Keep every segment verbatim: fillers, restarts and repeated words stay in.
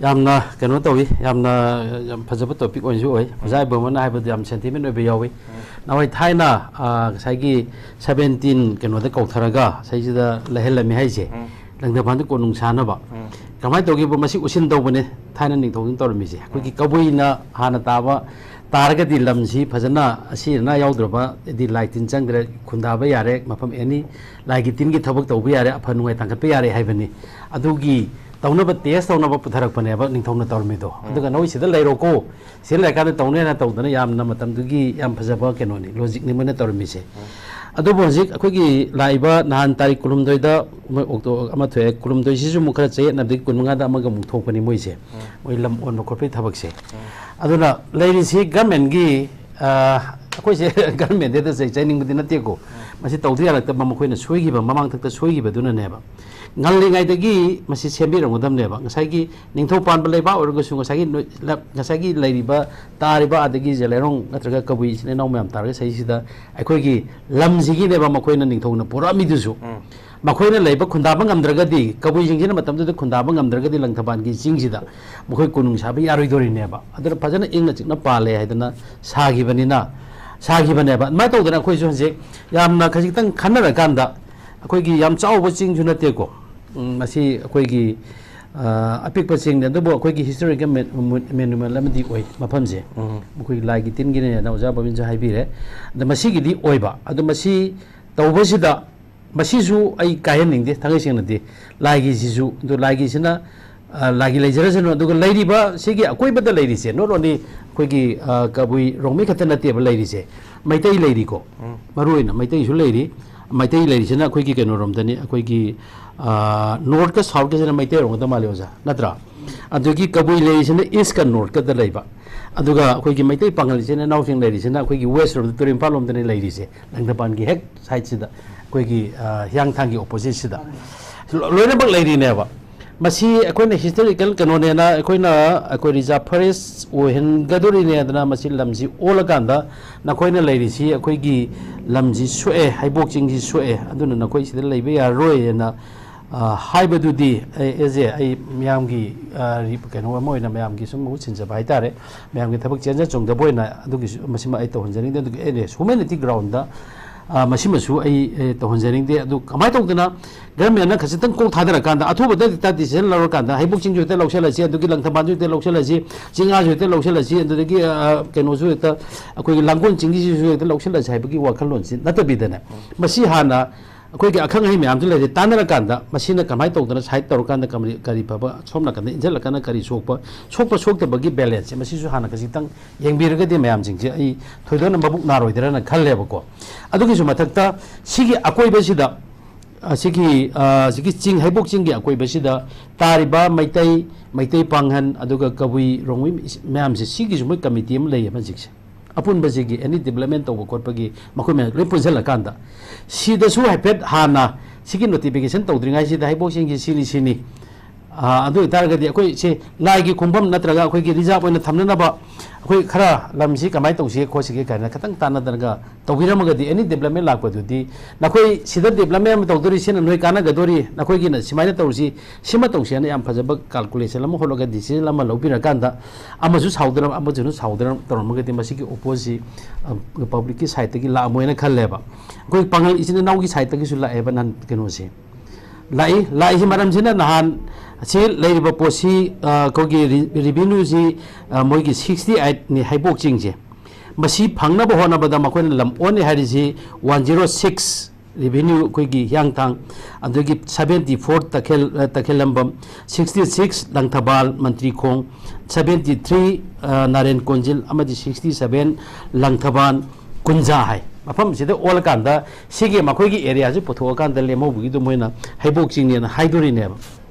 ꯌꯥꯝꯅ ꯀꯩꯅꯣ ꯇꯧꯏ, ꯌꯥꯝꯅ ꯌꯥꯝ ꯐꯖꯕ ꯇꯣꯄꯤꯛ ꯑꯣꯏꯅꯁꯨ ꯑꯣꯏ꯫ ꯑꯣꯖꯥ ꯏꯕꯣꯝꯕꯅ ꯍꯥꯏꯕꯗꯨ ꯌꯥꯝ ꯁꯦꯟꯇꯤꯃꯦꯟ ꯑꯣꯏꯕ ꯌꯥꯎꯏ꯫ ꯅꯍꯥꯟꯋꯥꯏ ꯊꯥꯏꯅ, ꯑ, ꯉꯁꯥꯏꯒꯤ ꯁꯕꯦꯟꯇꯤꯟ ꯀꯩꯅꯣꯗ ꯀꯧꯊꯔꯒ ꯁꯤꯁꯤꯗ ꯂꯩꯍꯜꯂꯝꯃꯤ ꯍꯥꯏꯁꯦ, ꯎꯝ꯫ ꯂꯪꯊꯕꯥꯜꯗ ꯀꯣꯅꯨꯡ ꯁꯥꯅꯕ꯫ ꯎꯝ꯫ ꯀꯃꯥꯏꯅ ꯇꯧꯒꯦꯕꯨ, ꯃꯁꯤ ꯎꯁꯤꯟ ꯇꯧꯕꯅꯦ ꯊꯥꯏꯅ ꯅꯤꯡꯊꯧꯁꯤꯡꯅ ꯇꯧꯔꯝꯃꯤꯁꯦ꯫ ꯑꯩꯈꯣꯏꯒꯤ ꯎꯝ꯫ ꯀꯕꯨꯏꯅ ꯍꯥꯟꯅ ꯇꯥꯕ ꯇꯥꯔꯒꯗꯤ ꯂꯝꯁꯤ ꯐꯖꯅ ꯑꯁꯤ ꯑꯅꯥ ꯌꯥꯎꯗ꯭ꯔꯕ, ꯍꯥꯏꯗꯤ ꯂꯥꯏ ꯇꯤꯟ ꯆꯪꯗ꯭ꯔꯦ, ꯈꯨꯟꯗꯥꯕ ꯌꯥꯔꯦ, ꯃꯐꯝ ꯑꯦꯅꯤ ꯂꯥꯏꯒꯤ ꯇꯤꯟꯒꯤ ꯊꯕꯛ ꯇꯧꯕ ꯌꯥꯔꯦ, ꯑꯐ ꯅꯨꯡꯉꯥꯏ ꯊꯥꯡꯒꯠꯄ ꯌꯥꯔꯦ ꯍꯥꯏꯕꯅꯤ꯫ ꯑꯗꯨꯒꯤ ꯇꯧꯅꯕ ꯇꯦꯁ ꯇꯧꯅꯕ ꯄꯨꯊꯔꯛꯄꯅꯦꯕ ꯅꯤꯡꯊꯧꯅ ꯇꯧꯔꯝꯃꯤꯗꯣ꯫ ꯎꯝ꯫ ꯑꯗꯨꯒ ꯅꯣꯏ ꯁꯤꯗ ꯂꯩꯔꯣꯀꯣ, ꯁꯤꯗ ꯂꯩꯔꯀꯥꯟꯗ ꯇꯧꯅꯦꯅ ꯇꯧꯗꯅ ꯌꯥꯝꯅ ꯃꯇꯝꯗꯨꯒꯤ ꯌꯥꯝ ꯐꯖꯕ ꯀꯩꯅꯣꯅꯤ, ꯂꯣꯖꯤꯛꯅꯤ ꯃꯣꯏꯅ ꯇꯧꯔꯝꯃꯤꯁꯦ꯫ ꯎꯝ꯫ ꯑꯗꯨꯕꯨ ꯍꯧꯖꯤꯛ ꯑꯩꯈꯣꯏꯒꯤ ꯂꯥꯛꯏꯕ ꯅꯍꯥꯟ ꯇꯥꯔꯤꯛ ꯀꯨꯟꯍꯨꯝꯗꯣꯏꯗ ꯃꯣꯏ ꯑꯣꯛꯇꯣ ꯑꯃ ꯊꯣꯛꯑꯦ, ꯀꯨꯟꯍꯨꯝꯗꯣꯏꯁꯤꯁꯨ ꯑꯃꯨꯛ ꯈꯔ ꯆꯌꯦꯠꯅꯕꯗꯒꯤ ꯀꯨꯟꯃꯉꯥꯗ ꯑꯃꯒ ꯑꯃꯨꯛ ꯊꯣꯛꯄꯅꯤ ꯃꯣꯏꯁꯦ꯫ ꯎꯝ꯫ ꯃꯣꯏ ꯂꯝ ꯑꯣꯟꯕ ꯈꯣꯠꯄꯒꯤ ꯊꯕꯛꯁꯦ꯫ ꯎꯝ꯫ ꯑꯗꯨꯅ ꯂꯩꯔꯤꯁꯤ ꯒꯃꯦꯟꯒꯤ, ꯑ, ꯑꯩꯈꯣꯏꯁꯦ ꯒꯃꯦꯟꯗ ꯆꯩ ꯆꯩꯅꯤꯡꯕꯗꯤ ꯅꯠꯇꯦꯀꯣ꯫ ꯎꯝ꯫ ꯃꯁꯤ ꯇꯧꯗ ꯌꯥꯔꯛꯇꯕ ꯃꯈꯣꯏꯅ ꯁꯣꯏꯈꯤꯕ, ꯃꯃꯥꯡꯊꯛꯇ ꯁꯣꯏꯈꯤꯕꯗꯨꯅꯅꯦꯕ꯫ ꯉꯜꯂꯤꯉꯩꯗꯒꯤ ꯃꯁꯤ ꯁꯦꯝꯕꯤꯔꯝꯒꯗꯕꯅꯦꯕ꯫ ꯉꯁꯥꯏꯒꯤ ꯅꯤꯡꯊꯧ ꯄꯥꯟꯕ ꯂꯩꯕꯥꯛ ꯑꯣꯏꯔꯒꯁꯨ ꯉꯁꯥꯏꯒꯤ ꯅꯣꯏ-, ꯂ-, ꯉꯁꯥꯏꯒꯤ ꯂꯩꯔꯤꯕ, ꯇꯥꯔꯤꯕ, ꯑꯗꯒꯤ ꯖꯦꯂꯦꯔꯣꯡ ꯅꯠꯇ꯭ꯔꯒ ꯀꯕꯨꯏ ꯏꯆꯤꯟ ꯏꯅꯥꯎ ꯃꯌꯥꯝ ꯇꯥꯔꯒ ꯁꯤꯗꯩꯁꯤꯗ ꯑꯩꯈꯣꯏꯒꯤ ꯂꯝꯁꯤꯒꯤꯅꯦꯕ ꯃꯈꯣꯏꯅ ꯅꯤꯡꯊꯧꯅ ꯄꯨꯔꯛꯑꯝꯃꯤꯗꯨꯁꯨ꯫ ꯎꯝ꯫ ꯃꯈꯣꯏꯅ ꯂꯩꯕ ꯈꯨꯟꯗꯥꯕ ꯉꯝꯗ꯭ꯔꯒꯗꯤ, ꯀꯕꯨꯏꯁꯤꯡꯁꯤꯅ ꯃꯇꯝꯗꯨꯗ ꯈꯨꯟꯗꯥꯕ ꯉꯝꯗ꯭ꯔꯒꯗꯤ ꯂꯪꯊꯕꯥꯜꯒꯤ ꯆꯤꯡꯁꯤꯗ ꯃꯈꯣꯏ ꯀꯣꯅꯨꯡ ꯁꯥꯕ ꯌꯥꯔꯣꯏꯗꯧꯔꯤꯅꯦꯕ꯫ ꯑꯗꯨꯅ ꯐꯖꯅ ꯏꯪꯅ ꯆꯤꯛꯅ ꯄꯥꯜꯂꯦ ꯍꯥꯏꯗꯅ ꯁꯥꯈꯤꯕꯅꯤꯅ, ꯁꯥꯈꯤꯕꯅꯦꯕ꯫ ꯑꯗꯨꯃꯥꯏꯅ ꯇꯧꯗꯅ ꯑꯩꯈꯣꯏꯁꯨ ꯍꯧꯖꯤꯛ ꯌꯥꯝꯅ ꯈꯖꯤꯛꯇꯪ ꯈꯟꯅꯔꯀꯥꯟꯗ, ꯑꯩꯈꯣꯏꯒꯤ ꯌꯥꯝ ꯆꯥꯎꯕ ꯆꯤꯡꯁꯨ ꯅꯠꯇꯦꯀꯣ꯫ ꯎꯝ, ꯃꯁꯤ ꯑꯩꯈꯣꯏꯒꯤ, ꯑ, ꯑꯄꯤꯛꯄ ꯆꯤꯡꯅꯤ, ꯑꯗꯨꯕꯨ ꯑꯩꯈꯣꯏꯒꯤ ꯍꯤꯁꯇꯣꯔꯤꯀꯦꯜ ꯃꯦ-, ꯃꯣ-, ꯃꯦꯅꯨꯃꯦꯟ ꯑꯃꯗꯤ ꯑꯣꯏ ꯃꯐꯝꯁꯦ꯫ ꯎꯝ꯫ ꯑꯩꯈꯣꯏꯒꯤ ꯂꯥꯏꯒꯤ ꯇꯤꯟꯒꯤꯅꯦꯅ ꯑꯣꯖꯥ ꯕꯣꯕꯤꯟꯁꯨ ꯍꯥꯏꯕꯤꯔꯦ꯫ ꯑꯗ ꯃꯁꯤꯒꯤꯗꯤ ꯑꯣꯏꯕ, ꯑꯗꯣ ꯃꯁꯤ ꯇꯧꯕꯁꯤꯗ ꯃꯁꯤꯁꯨ ꯑꯩ ꯀꯥꯏꯍꯟꯅꯤꯡꯗꯦ, ꯊꯥꯡꯒꯩ ꯁꯦꯡꯅꯗꯤ꯫ ꯂꯥꯏꯒꯤꯁꯤꯁꯨ, ꯑꯗꯨ ꯂꯥꯏꯒꯤꯁꯤꯅ, ꯑ, ꯂꯥꯏꯒꯤ ꯂꯩꯖꯔꯁꯅꯨ, ꯑꯗꯨꯒ ꯂꯩꯔꯤꯕ ꯁꯤꯒꯤ ꯑꯀꯣꯏꯕꯗ ꯂꯩꯔꯤꯁꯦ, not only ꯑꯩꯈꯣꯏꯒꯤ, ꯑ, ꯀꯕꯨꯏ ꯔꯣꯡꯃꯩ ꯈꯛꯇ ꯅꯠꯇꯦꯕ ꯂꯩꯔꯤꯁꯦ, ꯃꯩꯇꯩ ꯂꯩꯔꯤꯀꯣ꯫ ꯎꯝ꯫ ꯃꯔꯨ ꯑꯣꯏꯅ ꯃꯩꯇꯩꯁꯨ ꯂꯩꯔꯤ꯫ ꯃꯩꯇꯩ ꯂꯩꯔꯤꯁꯤꯅ ꯑꯩꯈꯣꯏꯒꯤ ꯀꯩꯅꯣꯔꯣꯝꯗꯅꯤ, ꯑꯩꯈꯣꯏꯒꯤ, ꯑ, ꯅꯣꯔꯠꯀ ꯁꯥꯎꯠꯀꯁꯤꯅ ꯃꯩꯇꯩ ꯑꯣꯏꯔꯝꯒꯗꯕ ꯃꯥꯜꯂꯦ ꯑꯣꯖꯥ, ꯅꯠꯇ꯭ꯔꯥ? ꯑꯗꯒꯤ ꯀꯕꯨꯏ ꯂꯩꯔꯤꯁꯤꯅ ꯏꯁꯀ ꯅꯣꯔꯠꯀꯗ ꯂꯩꯕ, ꯑꯗꯨꯒ ꯑꯩꯈꯣꯏꯒꯤ ꯃꯩꯇꯩ ꯄꯥꯉꯜ ꯏꯆꯤꯟ ꯏꯅꯥꯎꯁꯤꯡ ꯂꯩꯔꯤꯁꯤꯅ ꯑꯩꯈꯣꯏꯒꯤ ꯋꯦꯁ ꯔꯣꯝꯗ, ꯇꯨꯔꯦꯜ ꯏꯝꯐꯥꯜ ꯂꯣꯝꯗꯅꯤ ꯂꯩꯔꯤꯁꯦ, ꯂꯪꯊꯕꯥꯜꯒꯤ ꯍꯦꯛ ꯁꯥꯏꯠꯁꯤꯗ, ꯑꯩꯈꯣꯏꯒꯤ, ꯑ, ꯍꯤꯌꯥꯡꯊꯥꯡꯒꯤ ꯑꯣꯄꯣꯖꯤꯠꯁꯤꯗ ꯂꯣ-, ꯂꯣꯏꯅꯃꯛ ꯂꯩꯔꯤꯅꯦꯕ꯫ ꯃꯁꯤ ꯑꯩꯈꯣꯏꯅ ꯍꯤꯁꯇꯣꯔꯤꯀꯦꯜ ꯀꯩꯅꯣꯅꯦꯅ ꯑꯩꯈꯣꯏꯅ ꯑꯩꯈꯣꯏ ꯔꯤꯖꯥꯔꯚ ꯐꯣꯔꯦꯁ ꯑꯣꯏꯍꯟꯒꯗꯣꯔꯤꯅꯦꯗꯅ ꯃꯁꯤ ꯂꯝꯁꯤ ꯑꯣꯜꯂꯀꯥꯟꯗ ꯅꯈꯣꯏꯅ ꯂꯩꯔꯤꯁꯤ ꯑꯩꯈꯣꯏꯒꯤ ꯂꯝꯁꯤ ꯁꯣꯛꯑꯦ, ꯍꯩꯕꯣꯛ ꯆꯤꯡꯁꯤ ꯁꯣꯛꯑꯦ, ꯑꯗꯨꯅ ꯅꯈꯣꯏ ꯁꯤꯗ ꯂꯩꯕ ꯌꯥꯔꯔꯣꯏꯅ ꯑ, ꯍꯥꯏꯕꯗꯨꯗꯤ ꯑꯩ, ꯑꯦꯖꯦ, ꯑꯩ ꯃꯌꯥꯝꯒꯤ, ꯑ, ꯔꯤ-, ꯀꯩꯅꯣ ꯑꯃ ꯑꯣꯏꯅ ꯃꯌꯥꯝꯒꯤ ꯁꯨꯝ ꯃꯍꯨꯠ ꯁꯤꯟꯖꯕ ꯍꯥꯏꯇꯥꯔꯦ, ꯃꯌꯥꯝꯒꯤ ꯊꯕꯛ ꯆꯦꯟꯖ ꯆꯣꯡꯗꯕ ꯑꯣꯏꯅ ꯑꯗꯨꯒꯤꯁꯨ, ꯃꯁꯤꯃ ꯑꯩ ꯇꯧꯍꯟꯖꯅꯤꯡꯗꯦ꯫ ꯑꯗꯨꯒꯤ ꯑꯦ, ꯍ꯭ꯌꯨꯃꯦꯅꯤꯇꯤ ꯒ꯭ꯔꯥꯎꯟꯗ, ꯑ, ꯃꯁꯤꯃꯁꯨ ꯑꯩ, ꯑꯦ, ꯇꯧꯍꯟꯖꯅꯤꯡꯗꯦ꯫ ꯑꯗꯨ ꯀꯃꯥꯏꯅ ꯇꯧꯗꯅ ꯒꯚꯔꯟꯃꯦꯟꯅ ꯈꯖꯤꯛꯇꯪ ꯀꯣꯛ ꯊꯥꯗꯔꯀꯥꯟꯗ ꯑꯊꯨꯕꯗ ꯍꯦꯛꯇ ꯗꯤꯁꯤꯖꯟ ꯂꯧꯔꯀꯥꯟꯗ ꯍꯩꯕꯣꯛ ꯆꯤꯡꯁꯨ ꯍꯦꯛꯇ ꯂꯧꯁꯤꯜꯂꯁꯤ, ꯑꯗꯨꯒꯤ ꯂꯪꯊꯕꯥꯜꯁꯨ ꯍꯦꯛꯇ ꯂꯧꯁꯤꯜꯂꯁꯤ, ꯆꯤꯡꯉꯥꯁꯨ ꯍꯦꯛꯇ ꯂꯧꯁꯤꯜꯂꯁꯤ, ꯑꯗꯨꯗꯒꯤ, ꯑ, ꯀꯩꯅꯣꯁꯨ ꯍꯦꯛꯇ, ꯑꯩꯈꯣꯏꯒꯤ ꯂꯥꯡꯒꯣꯜ ꯆꯤꯡꯒꯤꯁꯤꯁꯨ ꯍꯦꯛꯇ ꯂꯧꯁꯤꯜꯂꯁꯤ ꯍꯥꯏꯕꯒꯤ ꯋꯥꯈꯜꯂꯣꯟꯁꯤ ꯅꯠꯇꯕꯤꯗꯅꯦ, ꯃꯁꯤ ꯍꯥꯟꯅ ꯑꯩꯈꯣꯏꯒꯤ ꯑꯈꯪ ꯑꯍꯩ ꯃꯌꯥꯝꯁꯨ ꯂꯩꯔꯦ, ꯇꯥꯟꯅꯔꯀꯥꯟꯗ ꯃꯁꯤꯅ ꯀꯃꯥꯏꯅ ꯇꯧꯗꯅ ꯁꯥꯏꯠ ꯇꯧꯔꯀꯥꯟꯗ ꯀꯔꯤ, ꯀꯔꯤ ꯐꯕ, ꯁꯣꯝ ꯅꯥꯀꯟꯗ ꯏꯟꯁꯤꯜꯂꯀꯥꯟꯗ ꯀꯔꯤ ꯁꯣꯛꯄ, ꯁꯣꯛꯄ ꯁꯣꯛꯇꯕꯒꯤ ꯕꯦꯂꯦꯟꯁꯁꯦ ꯃꯁꯤꯁꯨ ꯍꯥꯟꯅ ꯈꯖꯤꯛꯇꯪ ꯌꯦꯡꯕꯤꯔꯒꯗꯤ ꯃꯌꯥꯝꯁꯤꯡꯁꯦ ꯑꯩ ꯊꯣꯏꯗꯣꯛꯅ ꯃꯕꯨꯛ ꯅꯥꯔꯣꯏꯗ꯭ꯔꯅ ꯈꯜꯂꯦꯕꯀꯣ꯫ ꯑꯗꯨꯒꯤꯁꯨ ꯃꯊꯛꯇ ꯁꯤꯒꯤ ꯑꯀꯣꯏꯕꯁꯤꯗ, ꯑꯁꯤꯒꯤ, ꯑ, ꯁꯤꯒꯤ ꯆꯤꯡ, ꯍꯩꯕꯣꯛ ꯆꯤꯡꯒꯤ ꯑꯀꯣꯏꯕꯁꯤꯗ ꯇꯥꯔꯤꯕ ꯃꯩꯇꯩ, ꯃꯩꯇꯩ ꯄꯥꯡꯒꯟ, ꯑꯗꯨꯒ ꯀꯕꯨꯏ, ꯔꯣꯡꯃꯩ ꯃꯌꯥꯝꯁꯦ, ꯁꯤꯒꯤꯁꯨ ꯃꯣꯏ ꯀꯃꯤꯇꯤ ꯑꯃ ꯂꯩꯌꯦꯕ ꯍꯧꯖꯤꯛꯁꯦ꯫ ꯑꯄꯨꯟꯕꯁꯤꯒꯤ ꯑꯦꯅꯤ ꯗꯤꯕ꯭ꯂꯞꯃꯦꯟ ꯇꯧꯕ ꯈꯣꯠꯄꯒꯤ ꯃꯈꯣꯏ ꯃꯌꯥꯝ ꯂꯣꯏ ꯄꯨꯟꯁꯤꯜꯂꯀꯥꯟꯗ ꯁꯤꯗꯁꯨ ꯍꯥꯏꯐꯦꯠ ꯍꯥꯟꯅ ꯁꯤꯒꯤ ꯅꯣꯇꯤꯐꯤꯀꯦꯁꯟ ꯇꯧꯗ꯭ꯔꯤꯉꯩꯁꯤꯗ ꯍꯩꯕꯣꯛꯁꯤꯡꯁꯤ ꯁꯤꯅꯤ, ꯁꯤꯅꯤ, ꯑꯥ, ꯑꯗꯨ ꯑꯣꯏꯇꯥꯔꯒꯗꯤ ꯑꯩꯈꯣꯏ ꯁꯤ ꯂꯥꯏꯒꯤ ꯈꯨꯡꯐꯝ ꯅꯠꯇ꯭ꯔꯒ ꯑꯩꯈꯣꯏꯒꯤ ꯔꯤꯖꯥꯕ ꯑꯣꯏꯅ ꯊꯝꯅꯅꯕ ꯑꯩꯈꯣꯏ ꯈꯔ ꯂꯝꯁꯤ ꯀꯃꯥꯏꯅ ꯇꯧꯁꯤꯒꯦ ꯈꯣꯠꯁꯤꯒꯦ ꯀꯥꯏꯅ ꯈꯤꯇꯪ ꯇꯥꯟꯅꯗꯅꯒ ꯇꯧꯕꯤꯔꯝꯃꯒꯗꯤ ꯑꯦꯅꯤ ꯗꯤꯕ꯭ꯂꯞꯃꯦꯟ ꯂꯥꯛꯄꯗꯨꯗꯤ ꯅꯈꯣꯏ ꯁꯤꯗ ꯗꯤꯕ꯭ꯂꯞꯃꯦꯟ ꯑꯃ ꯇꯧꯗꯣꯔꯤ, ꯁꯤꯅ ꯅꯣꯏ ꯀꯥꯟꯅꯒꯗꯣꯔꯤ, ꯅꯈꯣꯏꯒꯤꯅ ꯁꯨꯃꯥꯏꯅ ꯇꯧꯔꯁꯤ, ꯁꯤꯃ ꯇꯧꯁꯤ ꯍꯥꯏꯅ ꯌꯥꯝ ꯐꯖꯕ ꯀꯥꯜꯀꯨꯂꯦꯁꯟ ꯑꯃ ꯍꯣꯠꯂꯒ ꯗꯤꯁꯤꯖꯟ ꯑꯃ ꯂꯧꯕꯤꯔꯀꯥꯟꯗ ꯑꯃꯁꯨ ꯁꯥꯎꯗꯅ ꯑꯃꯁꯨ ꯁꯥꯎꯗꯅ ꯇꯧꯔꯝꯃꯒꯗꯤ ꯃꯁꯤꯒꯤ ꯑꯣꯄꯣꯖꯁꯤ, ꯑ, ꯄꯕ꯭ꯂꯤꯛꯀꯤ ꯁꯥꯏꯠꯇꯒꯤ ꯂꯥꯛꯑꯝꯃꯣꯏꯅ ꯈꯜꯂꯦꯕ꯫ ꯑꯩꯈꯣꯏ ꯄꯥꯉꯜ ꯏꯆꯤꯟ ꯏꯅꯥꯎꯒꯤ ꯁꯥꯏꯠꯇꯒꯤꯁꯨ ꯂꯥꯛꯑꯦꯕ ꯅꯍꯥꯟ ꯀꯩꯅꯣꯁꯦ꯫ ꯂꯥꯛꯏ, ꯂꯥꯛꯏꯁꯤ ꯃꯔꯝꯁꯤꯅ ꯅꯍꯥꯟ ꯁꯤ ꯂꯩꯔꯤꯕ ꯄꯣꯠꯁꯤ, ꯑ, ꯑꯩꯈꯣꯏꯒꯤ ꯔꯤ-, ꯔꯤꯚꯤꯅ꯭ꯌꯨꯁꯤ, ꯑ, ꯃꯣꯏꯒꯤ ꯁꯤꯛꯁꯇꯤ ꯑꯩꯠꯅꯤ ꯍꯩꯕꯣꯛ ꯆꯤꯡꯁꯦ꯫ ꯃꯁꯤ ꯐꯪꯅꯕ ꯍꯣꯠꯅꯕꯗ ꯃꯈꯣꯏꯅ ꯂꯝ ꯑꯣꯟꯅꯤ ꯍꯥꯏꯔꯤꯁꯤ ꯋꯥꯟ ꯖꯤꯔꯣ ꯁꯤꯛꯁ ꯔꯤꯚꯤꯅ꯭ꯌꯨ ꯑꯩꯈꯣꯏꯒꯤ ꯍꯤꯌꯥꯡꯊꯥꯡ, ꯑꯗꯒꯤ ꯁꯕꯦꯟꯇꯤ ꯐꯣꯔ ꯇꯈꯦꯜ, ꯑ, ꯇꯈꯦꯜꯂꯝꯕꯝ, ꯁꯤꯛꯁꯇꯤ ꯁꯤꯛꯁ ꯂꯪꯊꯕꯥꯜ ꯃꯟꯇ꯭ꯔꯤꯈꯣꯡ, ꯁꯕꯦꯟꯇꯤ ꯊ꯭ꯔꯤ, ꯑ, ꯅꯥꯔꯦꯟ ꯀꯣꯟꯖꯤꯜ ꯑꯃꯗꯤ ꯁꯤꯛꯁꯇꯤ ꯁꯕꯦꯟ ꯂꯪꯊꯕꯥꯜ ꯀꯨꯟꯖꯥ ꯍꯥꯏ꯫ ꯃꯐꯝꯁꯤꯗ ꯑꯣꯜꯂꯀꯥꯟꯗ ꯁꯤꯒꯤ ꯃꯈꯣꯏꯒꯤ ꯑꯦꯔꯤꯌꯥꯁꯤ ꯄꯨꯊꯣꯛꯑꯀꯥꯟꯗ ꯂꯦꯝꯍꯧꯕꯒꯤꯗꯣ ꯃꯣꯏꯅ ꯍꯩꯕꯣꯛ ꯆꯤꯡꯅꯦꯅ ꯍꯥꯏꯗꯣꯔꯤꯅꯦꯕ꯫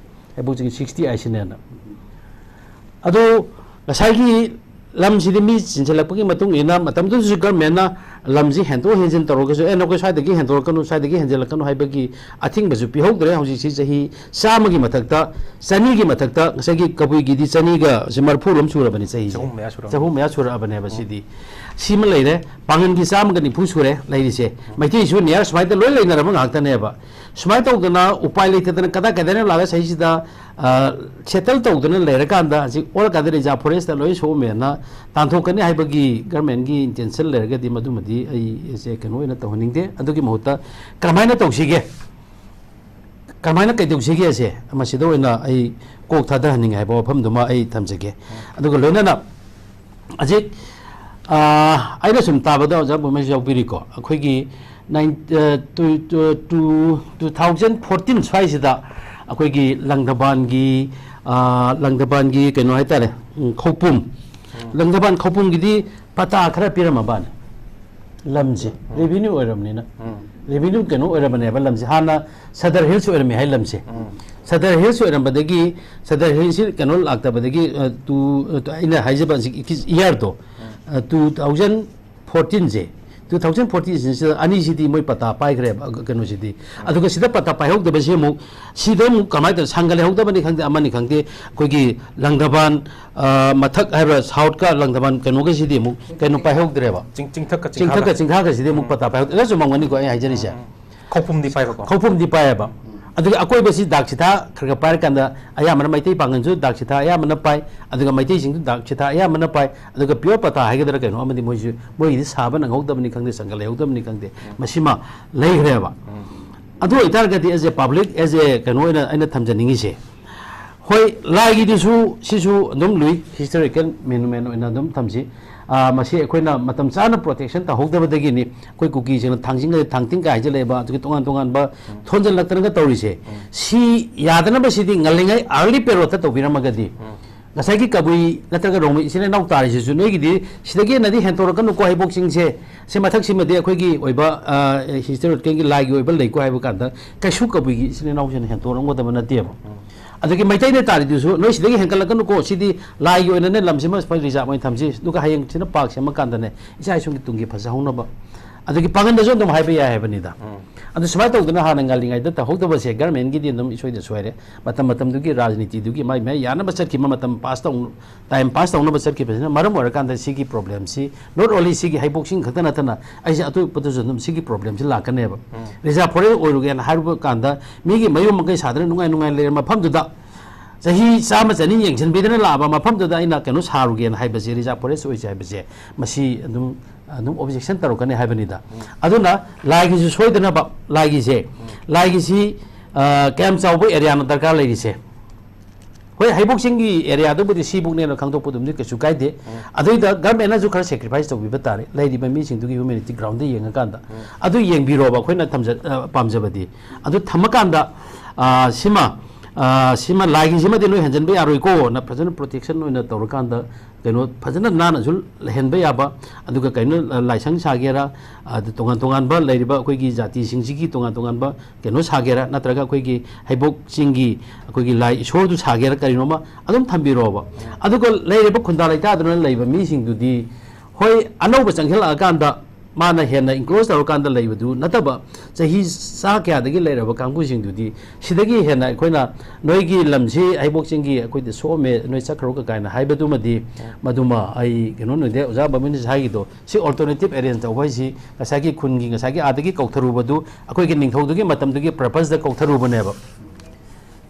ꯍꯩꯕꯣꯛ ꯆꯤꯡ ꯁꯤꯛꯁꯇꯤ ꯑꯥꯏꯠꯁꯤꯅꯦꯅ꯫ ꯑꯗꯣ ꯉꯁꯥꯏꯒꯤ ꯂꯝꯁꯤꯗꯤ ꯃꯤ ꯆꯤꯟꯁꯤꯜꯂꯛꯄꯒꯤ ꯃꯇꯨꯡ ꯏꯟꯅ ꯃꯇꯝꯗꯨꯗꯁꯨ ꯒꯚꯔꯟꯃꯦꯟꯅ ꯂꯝꯁꯤ ꯍꯦꯟꯗꯣꯛ ꯍꯦꯟꯖꯤꯟ ꯇꯧꯔꯒꯁꯨ, "ꯑꯦ, ꯅꯈꯣꯏ ꯁ꯭ꯋꯥꯏꯗꯒꯤ ꯍꯦꯟꯗꯣꯔꯛꯀꯅꯨ, ꯁ꯭ꯋꯥꯏꯗꯒꯤ ꯍꯦꯟꯖꯤꯜꯂꯛꯀꯅꯨ" ꯍꯥꯏꯕꯒꯤ ꯑꯊꯤꯡꯕꯁꯨ ꯄꯤꯍꯧꯗ꯭ꯔꯦ꯫ ꯍꯧꯖꯤꯛꯁꯤ ꯆꯍꯤ ꯆꯥꯝꯃꯒꯤ ꯃꯊꯛꯇ, ꯆꯅꯤꯒꯤ ꯃꯊꯛꯇ, ꯉꯁꯥꯏꯒꯤ ꯀꯕꯨꯏꯒꯤꯗꯤ ꯆꯅꯤꯒ ꯃꯔꯐꯨ ꯂꯣꯝ ꯁꯨꯔꯕꯅꯤ ꯆꯍꯤꯁꯦ꯫ ꯆꯍꯨꯝ ꯃꯌꯥ ꯁꯨꯔꯕꯅꯤ꯫ ꯆꯍꯨꯝ ꯃꯌꯥ ꯁꯨꯔꯛꯑꯕꯅꯦꯕ ꯁꯤꯗꯤ꯫ ꯁꯤꯃ ꯂꯩꯔꯦ꯫ ꯄꯥꯡꯒꯟꯒꯤ ꯆꯥꯝꯃꯒ ꯅꯤꯐꯨ ꯁꯨꯔꯦ ꯂꯩꯔꯤꯁꯦ꯫ ꯃꯩꯇꯩꯁꯨ near ꯁꯨꯃꯥꯏꯅ ꯂꯣꯏ ꯂꯩꯅꯔꯕ ꯉꯥꯛꯇꯅꯦꯕ꯫ ꯁꯨꯃꯥꯏꯅ ꯇꯧꯗꯅ ꯎꯄꯥꯏ ꯂꯩꯇꯗꯅ ꯀꯗꯥꯏ ꯀꯗꯥꯏꯅꯣ ꯂꯥꯛꯑꯒ ꯁꯤꯗꯩꯁꯤꯗ, ꯑ, settle ꯇꯧꯗꯅ ꯂꯩꯔꯀꯥꯟꯗ ꯍꯧꯖꯤꯛ all ꯑꯣꯜꯂꯀꯥꯟꯗ reserve forest ꯂꯣꯏ ꯁꯣꯛꯑꯝꯃꯦꯅ ꯇꯥꯟꯊꯣꯛꯀꯅꯤ ꯍꯥꯏꯕꯒꯤ government ꯀꯤ intention ꯂꯩꯔꯒꯗꯤ ꯃꯗꯨꯃꯗꯤ ꯑꯩꯁꯦ ꯀꯩꯅꯣ ꯑꯣꯏꯅ ꯇꯧꯍꯟꯅꯤꯡꯗꯦ꯫ ꯑꯗꯨꯒꯤ ꯃꯍꯨꯠꯇ ꯀꯔꯝꯍꯥꯏꯅ ꯇꯧꯁꯤꯒꯦ? ꯀꯔꯝꯍꯥꯏꯅ ꯀꯩꯗꯧꯁꯤꯒꯦꯁꯦ ꯃꯁꯤꯗ ꯑꯣꯏꯅ ꯑꯩ ꯀꯣꯛ ꯊꯥꯗꯍꯟꯅꯤꯡꯉꯦ ꯍꯥꯏꯕ ꯋꯥꯐꯝꯗꯨꯃ ꯑꯩ ꯊꯝꯖꯒꯦ꯫ ꯑꯗꯨꯒ ꯂꯣꯏꯅꯅ ꯍꯧꯖꯤꯛ, ꯑ, ꯑꯩꯅ ꯁꯨꯝ ꯇꯥꯕꯗ ꯑꯣꯖꯥ ꯕꯣꯃꯩꯁꯨ ꯌꯥꯎꯕꯤꯔꯤꯀꯣ, ꯑꯩꯈꯣꯏꯒꯤ ꯅꯥꯏꯟ-, ꯑ, two, two, two, two thousand fourteen ꯁ꯭ꯋꯥꯏꯁꯤꯗ ꯑꯩꯈꯣꯏꯒꯤ ꯂꯪꯊꯕꯥꯜꯒꯤ, ꯑ, ꯂꯪꯊꯕꯥꯜꯒꯤ ꯀꯩꯅꯣ ꯍꯥꯏꯇꯥꯔꯦ, ꯎꯝ, ꯈꯧꯄꯨꯝ꯫ ꯂꯪꯊꯕꯥꯜ ꯈꯧꯄꯨꯝꯒꯤꯗꯤ ꯄꯇꯥ ꯈꯔ ꯄꯤꯔꯝꯃꯕꯅꯤ꯫ ꯂꯝꯁꯦ revenue ꯑꯣꯏꯔꯕꯅꯤꯅ, revenue ꯀꯩꯅꯣ ꯑꯣꯏꯔꯕꯅꯦꯕ ꯂꯝꯁꯦ꯫ ꯍꯥꯟꯅ Sadar Hills ꯑꯣꯏꯔꯝꯃꯦ ꯍꯥꯏ ꯂꯝꯁꯦ꯫ Sadar Hills ꯑꯣꯏꯔꯝꯕꯗꯒꯤ, Sadar Hills ꯁꯤ ꯀꯩꯅꯣ ꯂꯥꯛꯇꯕꯗꯒꯤ, ꯑ, ꯇꯨ, ꯑ, ꯑꯩꯅ ꯍꯥꯏꯖꯕ ꯍꯧꯖꯤꯛ year ꯗꯣ, ꯑ, two thousand fourteen ꯁꯦ, two thousand fourteen ꯁꯤꯗ ꯑꯅꯤꯁꯤꯗꯤ ꯃꯣꯏ ꯄꯇꯥ ꯄꯥꯏꯈ꯭ꯔꯦꯕ, ꯑ, ꯀꯩꯅꯣꯁꯤꯗꯤ꯫ ꯑꯗꯨꯒ ꯁꯤꯗ ꯄꯇꯥ ꯄꯥꯏꯍꯧꯗꯕꯁꯤ ꯑꯃꯨꯛ, ꯁꯤꯗ ꯑꯃꯨꯛ ꯀꯃꯥꯏꯅ ꯇꯧ, ꯁꯪꯒ ꯂꯩꯍꯧꯗꯕꯅꯤ ꯈꯪꯗꯦ, ꯑꯃꯅꯤ ꯈꯪꯗꯦ, ꯑꯩꯈꯣꯏꯒꯤ ꯂꯪꯊꯕꯥꯜ, ꯑ, ꯃꯊꯛ ꯍꯥꯏꯕ꯭ꯔꯥ, south ꯀ ꯂꯪꯊꯕꯥꯜ ꯀꯩꯅꯣꯒꯁꯤꯗꯤ ꯑꯃꯨꯛ ꯀꯩꯅꯣ ꯄꯥꯏꯍꯧꯗ꯭ꯔꯦꯕ꯫ ꯆꯤꯡ-, ꯆꯤꯡꯊꯛꯀ ꯆꯤꯡꯊꯛꯀ ꯆꯤꯡꯈꯥꯒ꯫ ꯆꯤꯡꯈꯥꯒꯁꯤꯗꯤ ꯑꯃꯨꯛ ꯄꯇꯥ ꯄꯥꯏꯍꯧꯗ꯭ꯔꯦ꯫ ꯑꯗꯨ ꯆꯨꯝꯃꯝꯒꯅꯤꯀꯣ ꯑꯩ ꯍꯥꯏꯖꯔꯤꯁꯦ? ꯈꯧꯄꯨꯝꯗꯤ ꯄꯥꯏꯕꯀꯣ? ꯈꯧꯄꯨꯝꯗꯤ ꯄꯥꯏꯌꯦꯕ꯫ ꯑꯗꯨꯒ ꯑꯀꯣꯏꯕꯁꯤ ꯗꯥꯛ ꯁꯤꯊꯥ ꯈꯔ ꯈꯔ ꯄꯥꯏꯔꯀꯥꯟꯗ ꯑꯌꯥꯝꯕꯅ ꯃꯩꯇꯩ ꯄꯥꯡꯒꯜꯁꯨ ꯗꯥꯛ ꯁꯤꯊꯥ ꯑꯌꯥꯝꯕꯅ ꯄꯥꯏ, ꯑꯗꯨꯒ ꯃꯩꯇꯩꯁꯤꯡꯁꯨ ꯗꯥꯛ ꯁꯤꯊꯥ ꯑꯌꯥꯝꯕꯅ ꯄꯥꯏ, ꯑꯗꯨꯒ pure ꯄꯇꯥ ꯍꯥꯏꯒꯗ꯭ꯔꯥ ꯀꯩꯅꯣ ꯑꯃꯗꯤ ꯃꯣꯏꯁꯨ, ꯃꯣꯏꯒꯤꯗꯤ ꯁꯥꯕ ꯅꯪꯍꯧꯗꯕꯅꯤ ꯈꯪꯗꯦ, ꯁꯪꯒ ꯂꯩꯍꯧꯗꯕꯅꯤ ꯈꯪꯗꯦ, ꯃꯁꯤꯃ ꯂꯩꯈ꯭ꯔꯦꯕ꯫ ꯑꯗꯨ ꯑꯣꯏꯇꯥꯔꯒꯗꯤ as a public, as a ꯀꯩꯅꯣ ꯑꯣꯏꯅ ꯑꯩꯅ ꯊꯝꯖꯅꯤꯡꯉꯤꯁꯦ, ꯍꯣꯏ, ꯂꯥꯏꯒꯤꯗꯨꯁꯨ ꯁꯤꯁꯨ ꯑꯗꯨꯝ ꯂꯨꯏ, historical monument ꯑꯣꯏꯅ ꯑꯗꯨꯝ ꯊꯝꯁꯤ꯫ ꯑꯥ, ꯃꯁꯤ ꯑꯩꯈꯣꯏꯅ ꯃꯇꯝ ꯆꯥꯅ protection ꯇꯧꯍꯧꯗꯕꯗꯒꯤꯅꯤ꯫ ꯑꯩꯈꯣꯏ ꯀꯨꯀꯤꯁꯤꯡꯅ ꯊꯥꯡꯖꯤꯡ ꯍꯥꯏ, ꯊꯥꯡꯇꯤꯡꯒ ꯍꯥꯏꯖꯤꯜꯂꯛꯑꯦꯕ, ꯑꯗꯨꯒ ꯇꯣꯉꯥꯟ ꯇꯣꯉꯥꯟꯕ ꯊꯣꯟꯖꯜꯂꯛꯇꯅꯒ ꯇꯧꯔꯤꯁꯦ꯫ ꯁꯤ ꯌꯥꯗꯅꯕ ꯁꯤꯗꯤ ꯉꯜꯂꯤꯉꯩ early period ꯇ ꯇꯧꯕꯤꯔꯝꯃꯒꯗꯤ, ꯉꯁꯥꯏꯒꯤ ꯀꯕꯨꯏ ꯅꯠꯇ꯭ꯔꯒ ꯔꯣꯡꯃꯩ ꯏꯆꯤꯟ ꯏꯅꯥꯎ ꯇꯥꯔꯤꯁꯤꯁꯨ ꯅꯣꯏꯒꯤꯗꯤ ꯁꯤꯗꯒꯤ ꯍꯦꯟꯅꯗꯤ ꯍꯦꯟꯇꯣꯔꯛꯀꯅꯨꯀꯣ ꯍꯩꯕꯣꯛ ꯆꯤꯡꯁꯦ꯫ ꯁꯤ ꯃꯊꯛꯁꯤꯃꯗꯤ ꯑꯩꯈꯣꯏꯒꯤ ꯑꯣꯏꯕ, ꯑ, historical ꯒꯤ ꯂꯥꯏꯒꯤ ꯑꯣꯏꯕ ꯂꯩꯀꯣ ꯍꯥꯏꯕ ꯀꯥꯟꯗ ꯀꯩꯁꯨ ꯀꯕꯨꯏꯒꯤ ꯏꯆꯤꯟ ꯏꯅꯥꯎꯁꯤꯅ ꯍꯦꯟꯇꯣꯔꯛꯑꯝꯒꯗꯕ ꯅꯠꯇꯦꯕ꯫ ꯑꯗꯒꯤ ꯃꯩꯇꯩꯅ ꯇꯥꯔꯤꯗꯨꯁꯨ ꯅꯣꯏ ꯁꯤꯗꯒꯤ ꯍꯦꯟꯒꯠꯂꯛꯀꯅꯨꯀꯣ, ꯁꯤꯗꯤ ꯂꯥꯏꯒꯤ ꯑꯣꯏꯅꯅꯦ ꯂꯝꯁꯤꯃ ꯑꯩꯈꯣꯏ reserve ꯑꯣꯏꯅ ꯊꯝꯁꯤ, ꯑꯗꯨꯒ ꯍꯌꯦꯡ ꯁꯤꯅ park ꯁꯦꯝꯃꯀꯥꯟꯗꯅꯦ ꯏꯆꯥ ꯏꯁꯨꯒꯤ ꯇꯨꯡꯒꯤ ꯐꯖꯍꯧꯅꯕ꯫ ꯑꯗꯒꯤ ꯄꯥꯡꯒꯟꯗꯁꯨ ꯑꯗꯨꯝ ꯍꯥꯏꯕ ꯌꯥꯏ ꯍꯥꯏꯕꯅꯤꯗ꯫ ꯑꯗꯨ ꯁꯨꯃꯥꯏꯅ ꯇꯧꯗꯅ ꯍꯥꯟꯅ ꯉꯜꯂꯤꯉꯩꯗ ꯇꯧꯍꯧꯗꯕꯁꯦ government ꯀꯤꯗꯤ ꯑꯗꯨꯝ ꯏꯁꯣꯏꯗ ꯁꯣꯏꯔꯦ꯫ ꯃꯇꯝ ꯃꯇꯝꯗꯨꯒꯤ ꯔꯥꯖꯅꯤꯇꯤꯗꯨꯒꯤ ꯃꯥꯏ ꯃꯥꯏ ꯌꯥꯅꯕ ꯆꯠꯈꯤꯕ, ꯃꯇꯝ pass ꯇꯧ time pass ꯇꯧꯅꯕ ꯆꯠꯈꯤꯕꯁꯤꯅ ꯃꯔꯝ ꯑꯣꯏꯔꯀꯥꯟꯗ ꯁꯤꯒꯤ problem ꯁꯤ not only ꯁꯤꯒꯤ ꯍꯩꯕꯣꯛꯁꯤꯡ ꯈꯛꯇ ꯅꯠꯇꯅ ꯑꯩꯁꯦ ꯑꯇꯣꯞꯄꯗꯁꯨ ꯑꯗꯨꯝ ꯁꯤꯒꯤ problem ꯁꯤ ꯂꯥꯛꯀꯅꯦꯕ꯫ Reserve forest ꯑꯣꯏꯔꯨꯒꯦꯅ ꯍꯥꯏꯔꯨꯕ ꯀꯥꯟꯗ ꯃꯤꯒꯤ ꯃꯌꯨꯝ ꯃꯀꯩ ꯁꯥꯗꯅ ꯅꯨꯡꯉꯥꯏ ꯅꯨꯡꯉꯥꯏꯅ ꯂꯩꯔ ꯃꯐꯝꯗꯨꯗ ꯆꯍꯤ ꯆꯥꯝꯃ ꯆꯅꯤ ꯌꯦꯡꯁꯤꯟꯕꯤꯗꯅ ꯂꯥꯛꯑꯕ ꯃꯐꯝꯗꯨꯗ ꯑꯩꯅ ꯀꯩꯅꯣ ꯁꯥꯔꯨꯒꯦꯅ ꯍꯥꯏꯕꯁꯦ, reserve forest ꯑꯣꯏꯁꯦ ꯍꯥꯏꯕꯁꯦ, ꯃꯁꯤ ꯑꯗꯨꯝ ꯑꯗꯨꯝ objection ꯇꯧꯔꯛꯀꯅꯤ ꯍꯥꯏꯕꯅꯤꯗ꯫ ꯑꯗꯨꯅ ꯂꯥꯏꯒꯤꯁꯨ ꯁꯣꯏꯗꯅꯕ, ꯂꯥꯏꯒꯤꯁꯦ, ꯂꯥꯏꯒꯤꯁꯤ, ꯑ, ꯀꯌꯥꯝ ꯆꯥꯎꯕ area ꯅꯣ ꯗꯔꯀꯥꯔ ꯂꯩꯔꯤꯁꯦ? ꯍꯣꯏ, ꯍꯩꯕꯣꯛ ꯆꯤꯡꯒꯤ area ꯗꯨꯕꯨꯗꯤ ꯁꯤꯕꯨꯛꯅꯦꯅ ꯈꯪꯗꯣꯛꯄꯗꯨꯝꯗꯤ ꯀꯩꯁꯨ ꯀꯥꯏꯗꯦ꯫ ꯑꯗꯨꯏꯗ government ꯅꯁꯨ ꯈꯔ sacrifice ꯇꯧꯕꯤꯕ ꯇꯥꯔꯦ, ꯂꯩꯔꯤꯕ ꯃꯤꯁꯤꯡꯗꯨꯒꯤ humanity ground ꯗ ꯌꯦꯡꯉꯀꯥꯟꯗ꯫ ꯑꯗꯨ ꯌꯦꯡꯕꯤꯔꯣꯕ, ꯑꯩꯈꯣꯏꯅ ꯊꯝꯖ-, ꯑ, ꯄꯥꯝꯖꯕꯗꯤ꯫ ꯑꯗꯨ ꯊꯝꯃꯀꯥꯟꯗ, ꯑ, ꯁꯤꯃ, ꯑ, ꯁꯤꯃ ꯂꯥꯏꯒꯤꯁꯤꯃꯗꯤ ꯅꯣꯏ ꯍꯟꯖꯟꯕ ꯌꯥꯔꯣꯏꯀꯣꯅ ꯐꯖꯅ protection ꯑꯣꯏꯅ ꯇꯧꯔꯀꯥꯟꯗ, ꯀꯩꯅꯣ, ꯐꯖꯅ ꯅꯥꯟꯅꯁꯨ ꯂꯩꯍꯟꯕ ꯌꯥꯕ, ꯑꯗꯨꯒ ꯀꯩꯅꯣ, ꯂꯥꯏꯁꯪ ꯁꯥꯒꯦꯔꯥ, ꯑꯗꯨ ꯇꯣꯉꯥꯟ ꯇꯣꯉꯥꯟꯕ ꯂꯩꯔꯤꯕ ꯑꯩꯈꯣꯏꯒꯤ ꯖꯥꯇꯤꯁꯤꯡꯁꯤꯒꯤ ꯇꯣꯉꯥꯟ ꯇꯣꯉꯥꯟꯕ ꯀꯩꯅꯣ ꯁꯥꯒꯦꯔꯥ, ꯅꯠꯇ꯭ꯔꯒ ꯑꯩꯈꯣꯏꯒꯤ ꯍꯩꯕꯣꯛ ꯆꯤꯡꯒꯤ ꯑꯩꯈꯣꯏꯒꯤ ꯂꯥꯏ ꯏꯁꯣꯔꯗꯨ ꯁꯥꯒꯦꯔꯥ, ꯀꯔꯤꯅꯣꯃ ꯑꯗꯨꯝ ꯊꯝꯕꯤꯔꯣꯕ꯫ ꯑꯗꯨꯒ ꯂꯩꯔꯤꯕ ꯈꯨꯟꯗꯥ ꯂꯩꯇꯥꯗꯨꯅ ꯂꯩꯕ ꯃꯤꯁꯤꯡꯗꯨꯗꯤ, ꯍꯣꯏ, ꯑꯅꯧꯕ ꯆꯪꯁꯤꯜꯂꯛꯑꯀꯥꯟꯗ ꯃꯥꯅ ꯍꯦꯟꯅ enclose ꯇꯧꯔꯀꯥꯟꯗ ꯂꯩꯕꯗꯨ ꯅꯠꯇꯕ, ꯆꯍꯤ ꯆꯥ ꯀꯌꯥꯗꯒꯤ ꯂꯩꯔꯕ ꯀꯥꯡꯕꯨꯁꯤꯡꯗꯨꯗꯤ ꯁꯤꯗꯒꯤ ꯍꯦꯟꯅ ꯑꯩꯈꯣꯏꯅ ꯅꯣꯏꯒꯤ ꯂꯝꯁꯤ ꯍꯩꯕꯣꯛ ꯆꯤꯡꯒꯤ ꯑꯩꯈꯣꯏꯗ ꯁꯣꯛꯑꯝꯃꯦ, ꯅꯣꯏ ꯆꯠꯈ꯭ꯔꯣ ꯀꯥꯏꯅ ꯍꯥꯏꯕꯗꯨꯃꯗꯤ, ꯃꯗꯨꯃ ꯑꯩ ꯀꯩꯅꯣ ꯅꯣꯏꯗ ꯑꯣꯖꯥ ꯕꯥꯃꯟꯅꯁꯨ ꯍꯥꯏꯈꯤꯗꯣ, ꯁꯤ alternative arrange ꯇꯧꯕ ꯍꯥꯏꯁꯤ ꯉꯁꯥꯏꯒꯤ ꯈꯨꯟꯒꯤ, ꯉꯁꯥꯏꯒꯤ ꯑꯥꯗꯒꯤ ꯀꯧꯊꯔꯨꯕꯗꯨ ꯑꯩꯈꯣꯏꯒꯤ ꯅꯤꯡꯊꯧꯗꯨꯒꯤ ꯃꯇꯝꯗꯨꯒꯤ purpose ꯇ ꯀꯧꯊꯔꯨꯕꯅꯦꯕ꯫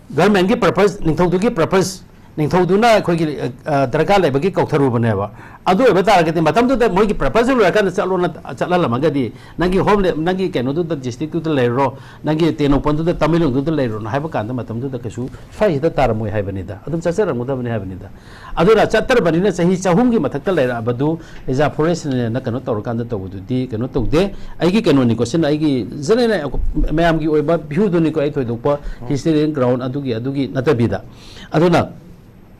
Government ꯀꯤ purpose, ꯅꯤꯡꯊꯧꯗꯨꯒꯤ purpose, ꯅꯤꯡꯊꯧꯗꯨꯅ ꯑꯩꯈꯣꯏꯒꯤ, ꯑ, ꯑ, ꯗꯔꯀꯥꯔ ꯂꯩꯕꯒꯤ ꯀꯧꯊꯔꯨꯕꯅꯦꯕ꯫ ꯑꯗꯨ ꯑꯣꯏꯕ ꯇꯥꯔꯒꯗꯤ ꯃꯇꯝꯗꯨꯗ ꯃꯣꯏꯒꯤ purpose ꯂꯣꯏꯔꯀꯥꯟꯗ ꯆꯠꯂꯣꯅ ꯆꯠꯍꯜꯂꯝꯃꯒꯗꯤ ꯅꯪꯒꯤ home ꯂꯦ-, ꯅꯪꯒꯤ ꯀꯩꯅꯣꯗꯨꯗ, district ꯇꯨꯗ ꯂꯩꯔꯨꯔꯣ, ꯅꯪꯒꯤ ꯇꯦꯡꯅꯧꯄꯜꯗꯨꯗ, ꯇꯃꯦꯡꯂꯣꯡꯗꯨꯗ ꯂꯩꯔꯨꯔꯣꯅ ꯍꯥꯏꯕ ꯀꯥꯟꯗ ꯃꯇꯝꯗꯨꯗ ꯀꯩꯁꯨ ꯁ꯭ꯋꯥꯏꯁꯤꯗ ꯇꯥꯔꯝꯃꯣꯏ ꯍꯥꯏꯕꯅꯤꯗ꯫ ꯑꯗꯨꯝ ꯆꯠꯆꯔꯝꯒꯗꯕꯅꯤ ꯍꯥꯏꯕꯅꯤꯗ꯫ ꯑꯗꯨꯅ ꯆꯠꯇ꯭ꯔꯕꯅꯤꯅ ꯆꯍꯤ ꯆꯍꯨꯝꯒꯤ ꯃꯊꯛꯇ ꯂꯩꯔꯛꯑꯕꯗꯨ reserve forest ꯅꯦꯅ ꯀꯩꯅꯣ ꯇꯧꯔꯀꯥꯟꯗ ꯇꯧꯕꯗꯨꯗꯤ ꯀꯩꯅꯣ ꯇꯧꯗꯦ꯫ ꯑꯩꯒꯤ ꯀꯩꯅꯣꯅꯤꯀꯣ, ꯁꯤꯅ ꯑꯩꯒꯤ general ꯃꯌꯥꯝꯒꯤ ꯑꯣꯏꯕ view ꯗꯨꯅꯤꯀꯣ, ꯑꯩ ꯊꯣꯏꯗꯣꯛꯄ historical ground ꯑꯗꯨꯒꯤ, ꯑꯗꯨꯒꯤ ꯅꯠꯇꯕꯤꯗ꯫ ꯑꯗꯨꯅ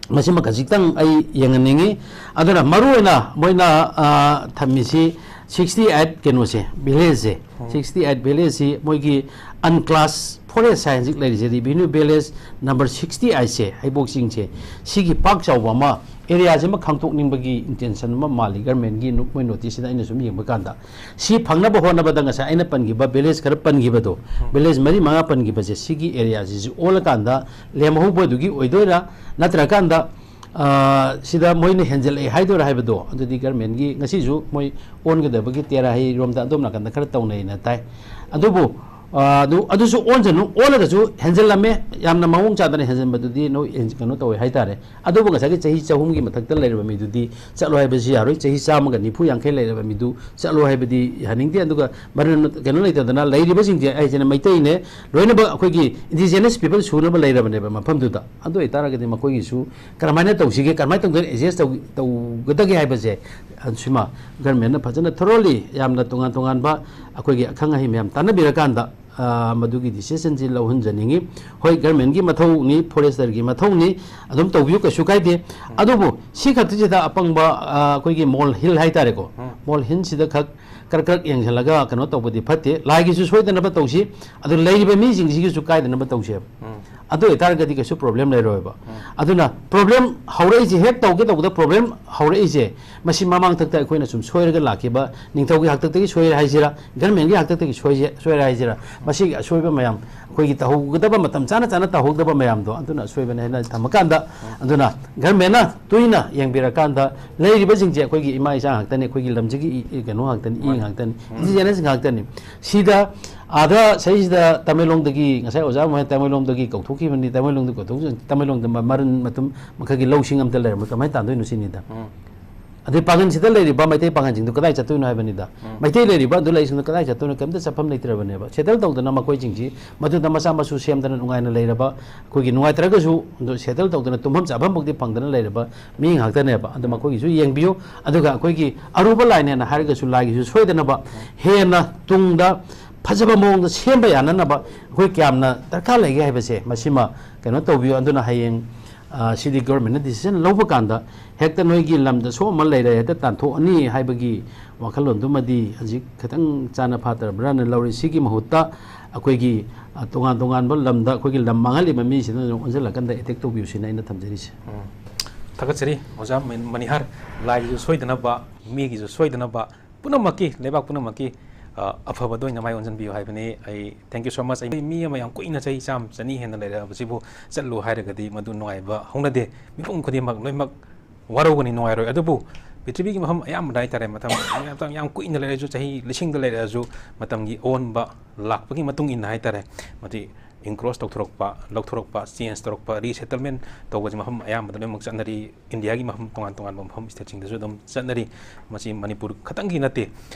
ꯃꯁꯤꯃ ꯈꯖꯤꯛꯇꯪ ꯑꯩ ꯌꯦꯡꯍꯟꯅꯤꯡꯉꯤ꯫ ꯑꯗꯨꯅ ꯃꯔꯨꯑꯣꯏꯅ ꯃꯣꯏꯅ, ꯑ, ꯊꯝꯃꯤꯁꯤ sixty eight ꯀꯩꯅꯣꯁꯦ, village ꯁꯦ, sixty eight village ꯁꯤ ꯃꯣꯏꯒꯤ unclass ꯐꯣꯔꯦꯁ ꯍꯥꯏ ꯍꯧꯖꯤꯛ ꯂꯩꯔꯤꯁꯦ, ꯔꯤꯚꯤꯅ꯭ꯌꯨ ꯚꯤꯂꯦꯖ ꯅꯝꯕꯔ ꯁꯤꯛꯁꯇꯤ ꯍꯥꯏꯁꯦ, ꯍꯩꯕꯣꯛ ꯆꯤꯡꯁꯦ, ꯁꯤꯒꯤ ꯄꯥꯛ ꯆꯥꯎꯕ ꯑꯃ, ꯑꯦꯔꯤꯌꯥꯁꯦ ꯑꯃ ꯈꯪꯗꯣꯛꯅꯤꯡꯕꯒꯤ ꯏꯟꯇꯦꯟꯁꯟ ꯑꯃ ꯃꯥꯜꯂꯤ ꯒꯔꯃꯦꯟꯒꯤ ꯅꯨ-, ꯃꯣꯏ ꯅꯣꯇꯤꯁꯁꯤꯗ ꯑꯩꯅ ꯁꯨꯝ ꯌꯦꯡꯕ ꯀꯥꯟꯗ꯫ ꯁꯤ ꯐꯪꯅꯕ ꯍꯣꯠꯅꯕꯗ ꯉꯁꯥꯏ ꯑꯩꯅ ꯄꯟꯈꯤꯕ ꯚꯤꯂꯦꯖ ꯈꯔ ꯄꯟꯈꯤꯕꯗꯣ, ꯎꯝ꯫ ꯚꯤꯂꯦꯖ ꯃꯔꯤ ꯃꯉꯥ ꯄꯟꯈꯤꯕꯁꯦ, ꯁꯤꯒꯤ ꯑꯦꯔꯤꯌꯥꯁꯤꯁꯨ ꯑꯣꯜꯂꯀꯥꯟꯗ ꯂꯦꯝꯍꯧꯕꯗꯨꯒꯤ ꯑꯣꯏꯗꯣꯏꯔꯥ, ꯅꯠꯇ꯭ꯔꯀꯥꯟꯗ, ꯑ, ꯁꯤꯗ ꯃꯣꯏꯅ ꯍꯦꯟꯖꯜꯂꯛꯑꯦ ꯍꯥꯏꯗꯣꯏꯔꯥ ꯍꯥꯏꯕꯗꯣ, ꯑꯗꯨꯗꯤ ꯒꯔꯃꯦꯟꯒꯤ ꯉꯁꯤꯁꯨ ꯃꯣꯏ ꯑꯣꯟꯒꯗꯕꯒꯤ ꯇꯦꯔꯥ ꯍꯩꯔꯣꯝꯗ ꯑꯗꯣꯝ ꯅꯥꯀꯟꯗ ꯈꯔ ꯇꯧꯅꯩꯅ ꯇꯥꯏ꯫ ꯑꯗꯨꯕꯨ, ꯑ, ꯑꯗꯨ, ꯑꯗꯨꯁꯨ ꯑꯣꯟꯖꯅꯨ, ꯑꯣꯜꯂꯒꯁꯨ ꯍꯦꯟꯖꯜꯂꯝꯃꯦ, ꯌꯥꯝꯅ ꯃꯑꯣꯡ ꯆꯥꯗꯅ ꯍꯦꯟꯖꯟꯕꯗꯨꯗꯤ ꯅꯣꯏ ꯍꯦꯟ-, ꯀꯩꯅꯣ ꯇꯧꯋꯦ ꯍꯥꯏꯇꯥꯔꯦ꯫ ꯑꯗꯨꯕꯨ ꯉꯁꯥꯏꯒꯤ ꯆꯍꯤ ꯆꯍꯨꯝꯒꯤ ꯃꯊꯛꯇ ꯂꯩꯔꯕ ꯃꯤꯗꯨꯗꯤ ꯆꯠꯂꯣ ꯍꯥꯏꯕꯁꯤ ꯌꯥꯔꯣꯏ, ꯆꯍꯤ ꯆꯥꯝꯃꯒ ꯅꯤꯐꯨ ꯌꯥꯡꯈꯩ ꯂꯩꯔꯕ ꯃꯤꯗꯨ ꯆꯠꯂꯣ ꯍꯥꯏꯕꯗꯤ ꯌꯥꯍꯟꯅꯤꯡꯗꯦ꯫ ꯑꯗꯨꯒ ꯃꯔꯝ ꯀꯩꯅꯣ ꯂꯩꯇꯗꯅ ꯂꯩꯔꯤꯕꯁꯤꯡꯁꯦ ꯍꯥꯏꯁꯤꯅ ꯃꯩꯇꯩꯅꯦ, ꯂꯣꯏꯅꯃꯛ ꯑꯩꯈꯣꯏꯒꯤ indigenous people ꯁꯨꯅꯕ ꯂꯩꯔꯕꯅꯦꯕ ꯃꯐꯝꯗꯨꯗ꯫ ꯑꯗꯨ ꯑꯣꯏꯇꯥꯔꯒꯗꯤ ꯃꯈꯣꯏꯒꯤꯁꯨ ꯀꯔꯝꯍꯥꯏꯅ ꯇꯧꯁꯤꯒꯦ, ꯀꯔꯝꯍꯥꯏꯅ ꯇꯧꯗꯅ adjust ꯇꯧ-, ꯇꯧꯒꯗꯒꯦ ꯍꯥꯏꯕꯁꯦ, ꯑ, ꯁꯤꯃ ꯒꯔꯃꯦꯟꯅ ꯐꯖꯅ thoroughly ꯌꯥꯝꯅ ꯇꯣꯉꯥꯟ ꯇꯣꯉꯥꯟꯕ ꯑꯩꯈꯣꯏꯒꯤ ꯑꯈꯪ ꯑꯍꯩ ꯃꯌꯥꯝ ꯇꯥꯟꯅꯕꯤꯔꯀꯥꯟꯗ, ꯑ, ꯃꯗꯨꯒꯤ decisionꯁꯤ ꯂꯧꯍꯟꯖꯅꯤꯡꯉꯤ꯫ ꯍꯣꯏ, ꯒꯔꯃꯦꯟꯒꯤ ꯃꯊꯧꯅꯤ, ꯐꯣꯔꯦꯁꯇꯔꯒꯤ ꯃꯊꯧꯅꯤ, ꯑꯗꯨꯝ ꯇꯧꯕꯤꯌꯨ, ꯀꯩꯁꯨ ꯀꯥꯏꯗꯦ꯫ ꯑꯗꯨꯕꯨ ꯁꯤ ꯈꯛꯇꯁꯤꯗ ꯑꯄꯪꯕ, ꯑ, ꯑꯩꯈꯣꯏꯒꯤ ꯃꯣꯜ ꯍꯤꯜ ꯍꯥꯏꯇꯥꯔꯦꯀꯣ, ꯎꯝ꯫ ꯃꯣꯜ ꯍꯤꯜꯁꯤꯗ ꯈꯛ ꯀꯔꯛ ꯀꯔꯛ ꯌꯦꯡꯁꯤꯜꯂꯒ ꯀꯩꯅꯣ ꯇꯧꯕꯗꯤ ꯐꯠꯇꯦ꯫ ꯂꯥꯏꯒꯤꯁꯨ ꯁꯣꯏꯗꯅꯕ ꯇꯧꯁꯤ, ꯑꯗꯨ ꯂꯩꯔꯤꯕ ꯃꯤꯁꯤꯡꯁꯤꯒꯤꯁꯨ ꯀꯥꯏꯗꯅꯕ ꯇꯧꯁꯦꯕ꯫ ꯎꯝ꯫ ꯑꯗꯨ ꯑꯣꯏꯇꯥꯔꯒꯗꯤ ꯀꯩꯁꯨ problem ꯂꯩꯔꯣꯏꯕ꯫ ꯎꯝ꯫ ꯑꯗꯨꯅ problem ꯍꯧꯔꯛꯏꯁꯦ, ꯍꯦꯛ ꯇꯧꯒꯦ ꯇꯧꯕꯗ problem ꯍꯧꯔꯛꯏꯁꯦ, ꯃꯁꯤ ꯃꯃꯥꯡꯊꯛꯇ ꯑꯩꯈꯣꯏꯅ ꯁꯨꯝ ꯁꯣꯏꯔꯒ ꯂꯥꯛꯈꯤꯕ, ꯅꯤꯡꯊꯧꯒꯤ ꯍꯥꯛꯇꯛꯇꯒꯤ ꯁꯣꯏꯔꯦ ꯍꯥꯏꯁꯤꯔꯥ, ꯒꯔꯃꯦꯟꯒꯤ ꯍꯥꯛꯇꯛꯇꯒꯤ ꯁꯣꯏꯁꯦ-, ꯁꯣꯏꯔꯦ ꯍꯥꯏꯁꯤꯔꯥ, ꯃꯁꯤꯒꯤ ꯑꯁꯣꯏꯕ ꯃꯌꯥꯝ, ꯑꯩꯈꯣꯏꯒꯤ ꯇꯧꯍꯧꯒꯗꯕ ꯃꯇꯝ ꯆꯥꯅ ꯆꯥꯅ ꯇꯧꯍꯧꯗꯕ ꯃꯌꯥꯝꯗꯣ, ꯑꯗꯨꯅ ꯑꯁꯣꯏꯕꯅꯦ ꯍꯥꯏꯅ ꯊꯝꯃꯀꯥꯟꯗ, ꯑꯗꯨꯅ ꯒꯔꯃꯦꯟꯅ ꯇꯣꯏꯅ ꯌꯦꯡꯕꯤꯔꯀꯥꯟꯗ, ꯂꯩꯔꯤꯕꯁꯤꯡꯁꯦ ꯑꯩꯈꯣꯏꯒꯤ ꯏꯃꯥ ꯏꯆꯥ ꯉꯥꯛꯇꯅꯤ, ꯑꯩꯈꯣꯏꯒꯤ ꯂꯝꯁꯤꯒꯤ ꯏ-, ꯏ-, ꯀꯩꯅꯣ ꯉꯥꯛꯇꯅꯤ, ꯏ ꯉꯥꯛꯇꯅꯤ, indigenous ꯉꯥꯛꯇꯅꯤ꯫ ꯁꯤꯗ, ꯑꯥꯗ ꯁꯩꯁꯤꯗ ꯇꯃꯦꯡꯂꯣꯡꯗꯒꯤ, ꯉꯁꯥꯏ ꯑꯣꯖꯥ ꯑꯃ ꯇꯃꯦꯡꯂꯣꯡꯗꯒꯤ ꯀꯧꯊꯣꯛꯈꯤꯕꯅꯤ, ꯇꯃꯦꯡꯂꯣꯡꯗ ꯀꯧꯊꯣꯛ-, ꯇꯃꯦꯡꯂꯣꯡꯗ ꯃ-, ꯃꯔꯟ ꯃꯇꯨꯝ ꯃꯈꯜꯒꯤ ꯂꯧꯁꯤꯡ ꯑꯝꯇ ꯂꯩꯔꯝꯃꯣꯏ, ꯀꯃꯥꯏꯅ ꯇꯥꯟꯗꯣꯏꯅꯣ ꯁꯤꯅꯤꯗ꯫ ꯎꯝ꯫ ꯑꯗꯩ ꯄꯥꯡꯒꯟꯁꯤꯗ ꯂꯩꯔꯤꯕ ꯃꯩꯇꯩ ꯄꯥꯡꯒꯟꯁꯤꯡꯗꯣ ꯀꯗꯥꯏ ꯆꯠꯇꯣꯏꯅꯣ ꯍꯥꯏꯕꯅꯤꯗ꯫ ꯎꯝ꯫ ꯃꯩꯇꯩ ꯂꯩꯔꯤꯕ ꯑꯗꯨ ꯂꯩꯁꯤꯡꯗꯣ ꯀꯗꯥꯏ ꯆꯠꯇꯣꯏꯅꯣ? ꯀꯩꯝꯇ ꯆꯠꯐꯝ ꯂꯩꯇ꯭ꯔꯕꯅꯦꯕ꯫ Settle ꯇꯧꯗꯅ ꯃꯈꯣꯏꯁꯤꯡꯁꯤ ꯃꯗꯨꯗ ꯃꯆꯥ ꯃꯁꯨ ꯁꯦꯝꯗꯅ ꯅꯨꯡꯉꯥꯏꯅ ꯂꯩꯔꯕ, ꯑꯩꯈꯣꯏꯒꯤ ꯅꯨꯡꯉꯥꯏꯇ꯭ꯔꯒꯁꯨ ꯑꯗꯨ settle ꯇꯧꯗꯅ ꯇꯨꯝꯐꯝ ꯆꯥꯐꯝ ꯐꯥꯎꯗꯤ ꯐꯪꯗꯅ ꯂꯩꯔꯕ ꯃꯤ ꯉꯥꯛꯇꯅꯦꯕ꯫ ꯑꯗꯣ ꯃꯈꯣꯏꯒꯤꯁꯨ ꯌꯦꯡꯕꯤꯌꯨ꯫ ꯑꯗꯨꯒ ꯑꯩꯈꯣꯏꯒꯤ ꯑꯔꯨꯕ line ꯍꯥꯏꯅ ꯍꯥꯏꯔꯒꯁꯨ ꯂꯥꯏꯒꯤꯁꯨ ꯁꯣꯏꯗꯅꯕ ꯍꯦꯟꯅ ꯇꯨꯡꯗ ꯐꯖꯕ ꯃꯑꯣꯡꯗ ꯁꯦꯝꯕ ꯌꯥꯅꯅꯕ ꯑꯩꯈꯣꯏ ꯀꯌꯥꯝꯅ ꯗꯔꯀꯥꯔ ꯂꯩꯒꯦ ꯍꯥꯏꯕꯁꯦ ꯃꯁꯤꯃ ꯀꯩꯅꯣ ꯇꯧꯕꯤꯌꯨ꯫ ꯑꯗꯨꯅ ꯍꯌꯦꯡ, ꯑ, ꯁꯤꯗꯤ ꯒꯣꯔꯃꯦꯟꯅ decision ꯂꯧꯕ ꯀꯥꯟꯗ ꯍꯦꯛꯇ ꯅꯣꯏꯒꯤ ꯂꯝꯗ ꯁꯣꯛ ꯑꯃ ꯂꯩꯔꯦ, ꯍꯦꯛꯇ ꯇꯥꯟꯊꯣꯛꯑꯅꯤ ꯍꯥꯏꯕꯒꯤ ꯋꯥꯈꯜꯂꯣꯟꯗꯨꯃꯗꯤ ꯍꯧꯖꯤꯛ ꯈꯤꯇꯪ ꯆꯥꯅ ꯐꯥꯠꯇ꯭ꯔꯕ꯭ꯔꯥꯅ ꯂꯧꯔꯤ꯫ ꯁꯤꯒꯤ ꯃꯍꯨꯠꯇ ꯑꯩꯈꯣꯏꯒꯤ, ꯑ, ꯇꯣꯉꯥꯟ ꯇꯣꯉꯥꯟꯕ ꯂꯝꯗ ꯑꯩꯈꯣꯏꯒꯤ ꯂꯝ ꯃꯥꯡꯍꯜꯂꯤꯕ ꯃꯤꯁꯤꯅ ꯑꯣꯟꯁꯤꯜꯂꯀꯥꯟꯗ ꯑꯦꯇꯦꯛ ꯇꯧꯕꯤꯌꯨ ꯁꯤꯅ ꯑꯩꯅ ꯊꯝꯖꯔꯤꯁꯦ꯫ ꯎꯝ꯫ ꯊꯥꯒꯠꯆꯔꯤ ꯑꯣꯖꯥ ꯃꯅꯤꯍꯥꯔ꯫ ꯂꯥꯏꯒꯤꯁꯨ ꯁꯣꯏꯗꯅꯕ, ꯃꯤꯒꯤꯁꯨ ꯁꯣꯏꯗꯅꯕ, ꯄꯨꯝꯅꯃꯛꯀꯤ, ꯂꯩꯕꯥꯛ ꯄꯨꯝꯅꯃꯛꯀꯤ, ꯑ, ꯑꯐꯕꯗ ꯑꯣꯏꯅ ꯃꯥꯏ ꯑꯣꯟꯁꯤꯟꯕꯤꯌꯨ ꯍꯥꯏꯕꯅꯤ꯫ ꯑꯩ thank you so much꯫ ꯑꯩ ꯃꯤ ꯑꯃ ꯌꯥꯝ ꯀꯨꯏꯅ, ꯆꯍꯤ ꯆꯥꯝꯃ ꯆꯅꯤ ꯍꯦꯟꯅ ꯂꯩꯔꯛꯑꯕꯁꯤꯕꯨ ꯆꯠꯂꯨ ꯍꯥꯏꯔꯒꯗꯤ ꯃꯗꯨ ꯅꯨꯡꯉꯥꯏꯕ ꯍꯧꯅꯗꯦ꯫ ꯃꯤꯄꯨꯝ ꯈꯨꯗꯤꯡꯃꯛ ꯂꯣꯏꯅꯃꯛ ꯋꯥꯔꯧꯒꯅꯤ, ꯅꯨꯡꯉꯥꯏꯔꯣꯏ꯫ ꯑꯗꯨꯕꯨ ꯄ꯭ꯔꯤꯊꯤꯕꯤꯒꯤ ꯃꯐꯝ ꯑꯌꯥꯝꯕꯗ ꯍꯥꯏꯇꯥꯔꯦ, ꯃꯇꯝ ꯌꯥꯝ, ꯌꯥꯝ ꯀꯨꯏꯅ ꯂꯩꯔꯁꯨ, ꯆꯍꯤ ꯂꯤꯁꯤꯡꯗ ꯂꯩꯔꯛꯑꯁꯨ, ꯃꯇꯝꯒꯤ ꯑꯑꯣꯟꯕ ꯂꯥꯛꯄꯒꯤ ꯃꯇꯨꯡ ꯏꯟꯅ ꯍꯥꯏꯇꯥꯔꯦ, ꯃꯁꯤ encroach ꯇꯧꯊꯣꯔꯛꯄ, ꯂꯧꯊꯣꯔꯛꯄ, change ꯇꯧꯔꯛꯄ, resettlement ꯇꯧꯕꯁꯤ ꯃꯐꯝ ꯑꯌꯥꯝꯕꯗ ꯂꯣꯏꯅꯃꯛ ꯆꯠꯅꯔꯤ꯫ ꯏꯟꯗꯤꯌꯥꯒꯤ ꯃꯐꯝ ꯇꯣꯉꯥꯟ ꯇꯣꯉꯥꯟꯕ ꯃꯐꯝ stateꯁꯤꯡꯗꯁꯨ ꯑꯗꯨꯝ ꯆꯠꯅꯔꯤ꯫ ꯃꯁꯤ ꯃꯅꯤꯄꯨꯔ ꯈꯛꯇꯪꯒꯤ ꯅꯠꯇꯦ꯫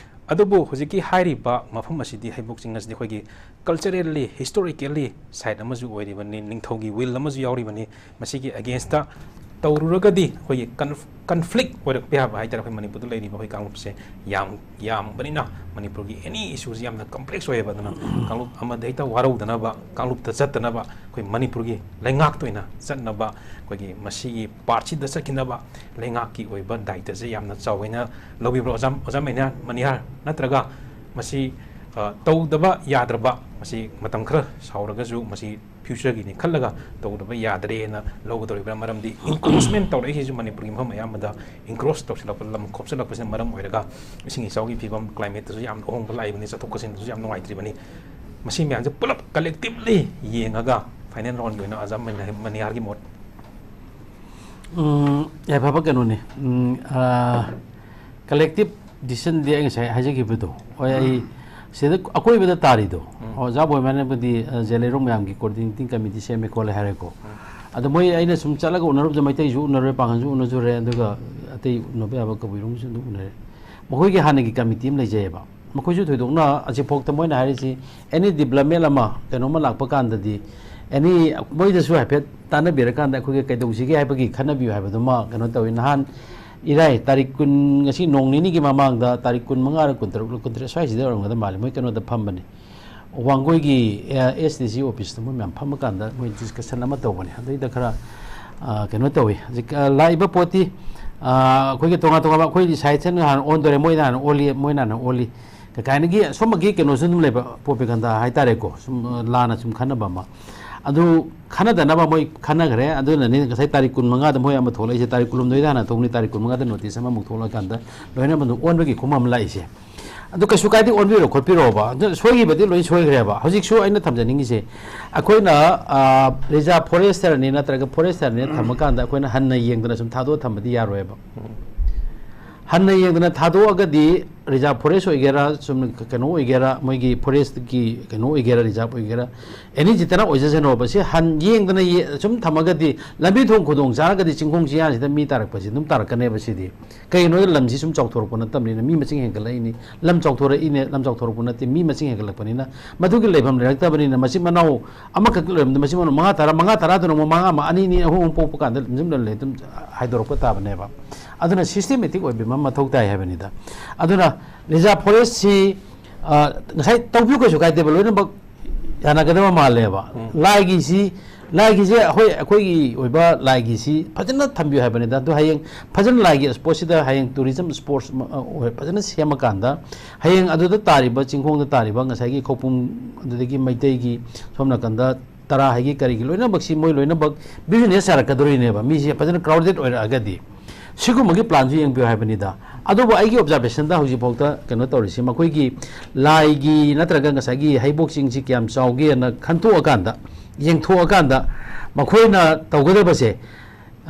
ꯑꯗꯨꯕꯨ ꯍꯧꯖꯤꯛꯀꯤ ꯍꯥꯏꯔꯤꯕ ꯃꯐꯝ ꯑꯁꯤꯗꯤ, ꯍꯩꯕꯣꯛ ꯆꯤꯡ ꯑꯁꯤꯗꯤ ꯑꯩꯈꯣꯏꯒꯤ culturally, historically site ꯑꯃꯁꯨ ꯑꯣꯏꯔꯤꯕꯅꯤ, ꯅꯤꯡꯊꯧꯒꯤ will ꯑꯃꯁꯨ ꯌꯥꯎꯔꯤꯕꯅꯤ꯫ ꯃꯁꯤꯒꯤ againstꯇ ꯇꯧꯔꯨꯔꯒꯗꯤ ꯑꯩꯈꯣꯏꯒꯤ conf-, conflict ꯑꯣꯏꯔꯛꯄ ꯌꯥꯕ ꯍꯥꯏꯇꯥꯔꯦ꯫ ꯑꯩꯈꯣꯏ ꯃꯅꯤꯄꯨꯔꯗ ꯂꯩꯔꯤꯕ ꯑꯩꯈꯣꯏ ꯀꯥꯡꯂꯨꯞꯁꯦ ꯌꯥꯝ ꯌꯥꯝꯕꯅꯤꯅ, ꯃꯅꯤꯄꯨꯔꯒꯤ any issueꯁꯤ ꯌꯥꯝꯅ complex ꯑꯣꯏꯌꯦꯕ꯫ ꯑꯗꯨꯅ ꯀꯥꯡꯂꯨꯞ ꯑꯃꯗ ꯍꯦꯛꯇ ꯋꯥꯔꯧꯗꯅꯕ, ꯀꯥꯡꯂꯨꯞꯇ ꯆꯠꯇꯅꯕ, ꯑꯩꯈꯣꯏ ꯃꯅꯤꯄꯨꯔꯒꯤ ꯂꯩꯉꯥꯛꯇ ꯑꯣꯏꯅ ꯆꯠꯅꯕ, ꯑꯩꯈꯣꯏꯒꯤ ꯃꯁꯤꯒꯤ partꯁꯤꯗ ꯆꯠꯈꯤꯅꯕ ꯂꯩꯉꯥꯛꯀꯤ ꯑꯣꯏꯕ ꯗꯥꯏꯇꯁꯦ ꯌꯥꯝꯅ ꯆꯥꯎꯋꯦꯅ ꯂꯧꯕꯤꯕ꯭ꯔꯣ, ꯑꯣꯖꯥ, ꯑꯣꯖꯥ ꯃꯅꯤꯍꯥꯔ? ꯅꯠꯇ꯭ꯔꯒ ꯃꯁꯤ, ꯑ, ꯇꯧꯗꯕ ꯌꯥꯗ꯭ꯔꯕ, ꯃꯁꯤ ꯃꯇꯝ ꯈꯔ ꯁꯥꯎꯔꯒꯁꯨ ꯃꯁꯤ futureꯒꯤꯅꯤ ꯈꯜꯂꯒ ꯇꯧꯗꯕ ꯌꯥꯗ꯭ꯔꯦꯅ ꯂꯧꯒꯗꯧꯔꯤꯕ꯭ꯔꯥ? ꯃꯔꯝꯗꯤ encroachment ꯇꯧꯔꯛꯏꯁꯤꯁꯨ ꯃꯅꯤꯄꯨꯔꯒꯤ ꯃꯐꯝ ꯑꯌꯥꯝꯕꯗ encroach ꯇꯧꯁꯤꯜꯂꯛꯄ, ꯂꯝ ꯈꯣꯞꯆꯤꯜꯂꯛꯄꯁꯤꯅ ꯃꯔꯝ ꯑꯣꯏꯔꯒ ꯏꯁꯤꯡ ꯏꯆꯥꯎꯒꯤ ꯐꯤꯕꯝ, climateꯇꯁꯨ ꯌꯥꯝ ꯑꯍꯣꯡꯕ ꯂꯥꯛꯏꯕꯅꯤ, ꯆꯠꯊꯣꯛ ꯆꯠꯁꯤꯟꯗꯁꯨ ꯌꯥꯝ ꯅꯨꯡꯉꯥꯏꯇ꯭ꯔꯤꯕꯅꯤ꯫ ꯃꯁꯤ ꯃꯌꯥꯝꯁꯦ ꯄꯨꯂꯞ collectively ꯌꯦꯡꯉꯒ final roundꯒꯤ ꯑꯣꯏꯅ ꯑꯣꯖꯥ ꯃꯅꯤ-, ꯃꯅꯤꯍꯥꯔꯒꯤ ꯃꯣꯠ꯫ ꯎꯝ, ꯌꯥꯏꯐꯕ ꯀꯩꯅꯣꯅꯤ꯫ ꯎꯝ, ꯑ, collective decisionꯗꯤ ꯑꯩ ꯉꯁꯥꯏ ꯍꯥꯏꯖꯈꯤꯕꯗꯣ, ꯍꯣꯏ, ꯑꯩ ꯁꯤꯗ ꯑꯀꯣꯏꯕꯗ ꯇꯥꯔꯤꯗꯣ, ꯑꯣꯖꯥ ꯕꯣꯏꯃꯥꯟꯅꯕꯨꯗꯤ, ꯑ, ꯖꯦꯂꯩꯔꯣꯡ ꯃꯌꯥꯝꯒꯤ coordinating committee ꯁꯦꯝꯃꯦ ꯈꯣꯠꯂꯦ ꯍꯥꯏꯔꯦꯀꯣ꯫ ꯑꯗꯣ ꯃꯣꯏ, ꯑꯩꯅ ꯁꯨꯝ ꯆꯠꯂꯒ ꯎꯅꯔꯨꯕꯗ ꯃꯩꯇꯩꯁꯨ ꯎꯅꯔꯦ, ꯄꯥꯡꯒꯜꯁꯨ ꯎꯅꯖꯨꯔꯦ, ꯑꯗꯨꯒ ꯑꯇꯩ ꯎꯅꯕ ꯌꯥꯕ ꯀꯕꯨꯏꯔꯣꯡꯁꯨ ꯑꯗꯨꯝ ꯎꯅꯔꯦ꯫ ꯃꯈꯣꯏꯒꯤ ꯍꯥꯟꯅꯒꯤ committee ꯑꯃ ꯂꯩꯖꯩꯑꯕ꯫ ꯃꯈꯣꯏꯁꯨ ꯊꯣꯏꯗꯣꯛꯅ ꯍꯧꯖꯤꯛꯐꯥꯎꯗ ꯃꯣꯏꯅ ꯍꯥꯏꯔꯤꯁꯤ any development ꯑꯃ, ꯀꯩꯅꯣꯝꯃ ꯂꯥꯛꯄ ꯀꯥꯟꯗꯗꯤ, any, ꯃꯣꯏꯗꯁꯨ ꯍꯥꯏꯐꯦꯠ ꯇꯥꯟꯅꯕꯤꯔꯀꯥꯟꯗ ꯑꯩꯈꯣꯏꯒꯤ ꯀꯩꯗꯧꯁꯤꯒꯦ ꯍꯥꯏꯕꯒꯤ ꯈꯟꯅꯕꯤꯌꯨ ꯍꯥꯏꯕꯗꯨꯃ ꯀꯩꯅꯣ ꯇꯧꯋꯤ꯫ ꯅꯍꯥꯟ ꯏꯔꯥꯏ ꯇꯥꯔꯤꯛ ꯀꯨꯟ, ꯉꯁꯤ ꯅꯣꯡ ꯅꯤꯅꯤꯒꯤ ꯃꯃꯥꯡꯗ, ꯇꯥꯔꯤꯛ ꯀꯨꯟꯃꯉꯥꯔ, ꯀꯨꯟꯇꯔꯨꯛꯂ, ꯀꯨꯟꯇꯔꯦꯠ ꯁ꯭ꯋꯥꯏꯁꯤꯗ ꯑꯣꯏꯔꯝꯒꯗꯕ ꯃꯥꯜꯂꯤ, ꯃꯣꯏ ꯀꯩꯅꯣꯗ ꯐꯝꯕꯅꯤ, ꯋꯥꯡꯒꯣꯏꯒꯤ, ꯑ, SDC officeꯇ ꯃꯣꯏ ꯃꯌꯥꯝ ꯐꯝꯃꯀꯥꯟꯗ ꯃꯣꯏ discussion ꯑꯃ ꯇꯧꯕꯅꯤ꯫ ꯑꯗꯩꯗ ꯈꯔ, ꯑ, ꯀꯩꯅꯣ ꯇꯧꯋꯤ꯫ ꯍꯧꯖꯤꯛ, ꯑ, ꯂꯥꯛꯏꯕ ꯄꯣꯠꯇꯤ, ꯑ, ꯑꯩꯈꯣꯏꯒꯤ ꯇꯣꯉꯥꯟ ꯇꯣꯉꯥꯟꯕ, ꯑꯩꯈꯣꯏꯒꯤ side ꯍꯥꯟꯅ ꯑꯣꯟꯗꯣꯔꯦ, ꯃꯣꯏꯅ ꯍꯥꯟꯅ ꯑꯣꯜꯂꯤ, ꯃꯣꯏꯅ ꯍꯥꯟꯅ ꯑꯣꯜꯂꯤ꯫ ꯀꯥꯏꯅꯒꯤ ꯁꯨꯝꯕꯒꯤ ꯀꯩꯅꯣꯁꯨ ꯑꯗꯨꯝ ꯂꯩꯕ, ꯄ꯭ꯔꯣꯄꯦꯒꯟꯗꯥ ꯍꯥꯏꯇꯥꯔꯦꯀꯣ, ꯁꯨꯝ, ꯑ, ꯂꯥꯟꯅ ꯁꯨꯝ ꯈꯟꯅꯕ ꯑꯃ꯫ ꯑꯗꯨ ꯈꯟꯅꯗꯅꯕ ꯃꯣꯏ ꯈꯟꯅꯈ꯭ꯔꯦ꯫ ꯑꯗꯨꯅꯅꯤ ꯉꯁꯥꯏ ꯇꯥꯔꯤꯛ ꯀꯨꯟꯃꯉꯥꯗ ꯃꯣꯏ ꯑꯃ ꯊꯣꯛꯂꯛꯏꯁꯦ, ꯇꯥꯔꯤꯛ ꯀꯨꯟꯍꯨꯝꯗꯣꯏꯗ ꯍꯥꯟꯅ ꯊꯣꯛꯅꯤ, ꯇꯥꯔꯤꯛ ꯀꯨꯟꯃꯉꯥꯗ ꯅꯣꯇꯤꯁ ꯑꯃꯃꯨꯛ ꯊꯣꯛꯂꯛꯑꯀꯥꯟꯗ ꯂꯣꯏꯅ ꯑꯃꯗ ꯑꯣꯟꯕꯒꯤ ꯈꯣꯡ ꯑꯃ ꯂꯥꯛꯏꯁꯦ꯫ ꯑꯗꯨ ꯀꯩꯁꯨ ꯀꯥꯏꯗꯦ, ꯑꯣꯟꯕꯤꯔꯣ ꯈꯣꯠꯄꯤꯔꯣꯕ꯫ ꯑꯗꯨ ꯁꯣꯏꯈꯤꯕꯗꯤ ꯂꯣꯏ ꯁꯣꯏꯈ꯭ꯔꯦꯕ꯫ ꯍꯧꯖꯤꯛꯁꯨ ꯑꯩꯅ ꯊꯝꯖꯅꯤꯡꯉꯤꯁꯦ, ꯑꯩꯈꯣꯏꯅ, ꯑ, ꯔꯤꯖꯥꯔꯚ ꯐꯣꯔꯦꯁꯇꯔꯅꯤ ꯅꯠꯇ꯭ꯔꯒ ꯐꯣꯔꯦꯁꯇꯔꯅꯤ ꯊꯝꯃꯀꯥꯟꯗ ꯑꯩꯈꯣꯏꯅ ꯍꯟꯅ ꯌꯦꯡꯗꯅ ꯁꯨꯝ ꯊꯥꯗꯣꯛꯑ ꯊꯝꯕꯗꯤ ꯌꯥꯔꯣꯏꯕ꯫ ꯍꯟꯅ ꯌꯦꯡꯗꯅ ꯊꯥꯗꯣꯛꯑꯒꯗꯤ ꯔꯤꯖꯥꯔꯚ ꯐꯣꯔꯦꯁ ꯑꯣꯏꯒꯦꯔꯥ, ꯁꯨꯝ ꯀꯩꯅꯣ ꯑꯣꯏꯒꯦꯔꯥ, ꯃꯣꯏꯒꯤ ꯐꯣꯔꯦꯁꯀꯤ ꯀꯩꯅꯣ ꯑꯣꯏꯒꯦꯔꯥ, ꯔꯤꯖꯥꯔꯚ ꯑꯣꯏꯒꯦꯔꯥ, ꯑꯦꯅꯤ ꯖꯤꯇꯅ ꯑꯣꯏꯖꯁꯅꯣꯕ꯫ ꯁꯤ ꯍꯟ ꯌꯦꯡꯗꯅ ꯌꯦ-, ꯁꯨꯝ ꯊꯝꯃꯒꯗꯤ ꯂꯝꯕꯤ ꯊꯣꯡ ꯈꯨꯗꯣꯡ ꯆꯥꯔꯒꯗꯤ ꯆꯤꯡꯈꯣꯡ ꯆꯤꯌꯥꯁꯤꯗ ꯃꯤ ꯇꯥꯔꯛꯄꯁꯤ ꯑꯗꯨꯝ ꯇꯥꯔꯛꯀꯅꯦꯕ ꯁꯤꯗꯤ꯫ ꯀꯩꯒꯤꯅꯣꯗ ꯂꯝꯁꯤ ꯁꯨꯝ ꯆꯥꯎꯊꯣꯔꯛꯄ ꯅꯠꯇꯕꯅꯤꯅ, ꯃꯤ ꯃꯁꯤꯡ ꯍꯦꯟꯒꯠꯂꯛꯏꯅꯤ꯫ ꯂꯝ ꯆꯥꯎꯊꯣꯔꯛꯏꯅꯦ, ꯂꯝ ꯆꯥꯎꯊꯣꯔꯛꯄ ꯅꯠꯇꯦ, ꯃꯤ ꯃꯁꯤꯡ ꯍꯦꯟꯒꯠꯂꯛꯄꯅꯤꯅ꯫ ꯃꯗꯨꯒꯤ ꯂꯩꯐꯝ ꯂꯩꯔꯛꯇꯕꯅꯤꯅ ꯃꯆꯤꯟ ꯃꯅꯥꯎ ꯑꯃꯈꯛ ꯂꯩꯔꯝꯗ ꯃꯆꯤꯟ ꯃꯅꯥꯎ ꯃꯉꯥ ꯇꯔꯥ, ꯃꯉꯥ ꯇꯔꯥꯗꯨꯅ ꯑꯃꯨꯛ ꯃꯉꯥ ꯑꯃ, ꯑꯅꯤ ꯑꯅꯤ, ꯑꯍꯨꯝ ꯑꯍꯨꯝ ꯄꯣꯛꯄ ꯀꯥꯟꯗ ꯂꯝꯖꯤꯡ ꯂꯝꯂꯦ ꯑꯗꯨꯝ ꯍꯥꯏꯗꯣꯔꯛꯄ ꯇꯥꯕꯅꯦꯕ꯫ ꯑꯗꯨꯅ ꯁꯤꯁꯇꯦꯃꯦꯇꯤꯛ ꯑꯣꯏꯕ ꯑꯃ ꯃꯊꯧ ꯇꯥꯏ ꯍꯥꯏꯕꯅꯤꯗ꯫ ꯑꯗꯨꯅ ꯔꯤꯖꯥꯔꯚ ꯐꯣꯔꯦꯁꯁꯤ, ꯑ, ꯉꯁꯥꯏ ꯇꯧꯕꯤꯌꯨ ꯀꯩꯁꯨ ꯀꯥꯏꯗꯦꯕ, ꯂꯣꯏꯅꯃꯛ ꯌꯥꯅꯒꯗꯕ ꯃꯥꯜꯂꯦꯕ꯫ ꯎꯝ꯫ ꯂꯥꯏꯒꯤꯁꯤ, ꯂꯥꯏꯒꯤꯁꯦ ꯑꯩꯈꯣꯏ, ꯑꯩꯈꯣꯏꯒꯤ ꯑꯣꯏꯕ ꯂꯥꯏꯒꯤꯁꯤ ꯐꯖꯅ ꯊꯝꯕꯤꯌꯨ ꯍꯥꯏꯕꯅꯤꯗ꯫ ꯑꯗꯨ ꯍꯌꯦꯡ ꯐꯖꯅ ꯂꯥꯏꯒꯤ ꯁ꯭ꯄꯣꯠꯁꯤꯗ ꯍꯌꯦꯡ ꯇꯨꯔꯤꯖꯝ ꯁ꯭ꯄꯣꯠꯁ ꯑꯃ, ꯑ, ꯑꯣꯏ-, ꯐꯖꯅ ꯁꯦꯝꯃꯀꯥꯟꯗ ꯍꯌꯦꯡ ꯑꯗꯨꯗ ꯇꯥꯔꯤꯕ ꯆꯤꯡꯈꯣꯡꯗ ꯇꯥꯔꯤꯕ ꯉꯁꯥꯏꯒꯤ ꯈꯧꯄꯨꯝ, ꯑꯗꯨꯗꯒꯤ ꯃꯩꯇꯩꯒꯤ ꯁꯣꯝ ꯅꯥꯀꯟꯗ ꯇꯔꯥ ꯍꯥꯏꯒꯤ ꯀꯔꯤꯒꯤ ꯂꯣꯏꯅꯃꯛꯁꯤ ꯃꯣꯏ ꯂꯣꯏꯅꯃꯛ ꯕꯤꯖꯤꯅꯦꯁ ꯌꯥꯔꯛꯀꯗꯣꯔꯤꯅꯦꯕ, ꯃꯤꯁꯦ ꯐꯖꯅ ꯀ꯭ꯔꯥꯎꯗꯦꯠ ꯑꯣꯏꯔꯛꯑꯒꯗꯤ꯫ ꯁꯤꯒꯨꯝꯕꯒꯤ ꯄ꯭ꯂꯥꯟꯁꯨ ꯌꯦꯡꯕꯤꯌꯨ ꯍꯥꯏꯕꯅꯤꯗ꯫ ꯑꯗꯨꯕꯨ ꯑꯩꯒꯤ ꯑꯣꯕꯖꯥꯔꯕꯦꯁꯟꯗ ꯍꯧꯖꯤꯛꯐꯥꯎꯗ ꯀꯩꯅꯣ ꯇꯧꯔꯤꯁꯤ, ꯃꯈꯣꯏꯒꯤ ꯂꯥꯏꯒꯤ ꯅꯠꯇ꯭ꯔꯒ ꯉꯁꯥꯏꯒꯤ ꯍꯩꯕꯣꯛ ꯆꯤꯡꯁꯤ ꯀꯌꯥꯝ ꯆꯥꯎꯒꯦꯅ ꯈꯟꯇꯣꯛꯑꯀꯥꯟꯗ, ꯌꯦꯡꯊꯣꯛꯑꯀꯥꯟꯗ ꯃꯈꯣꯏꯅ ꯇꯧꯒꯗꯕꯁꯦ,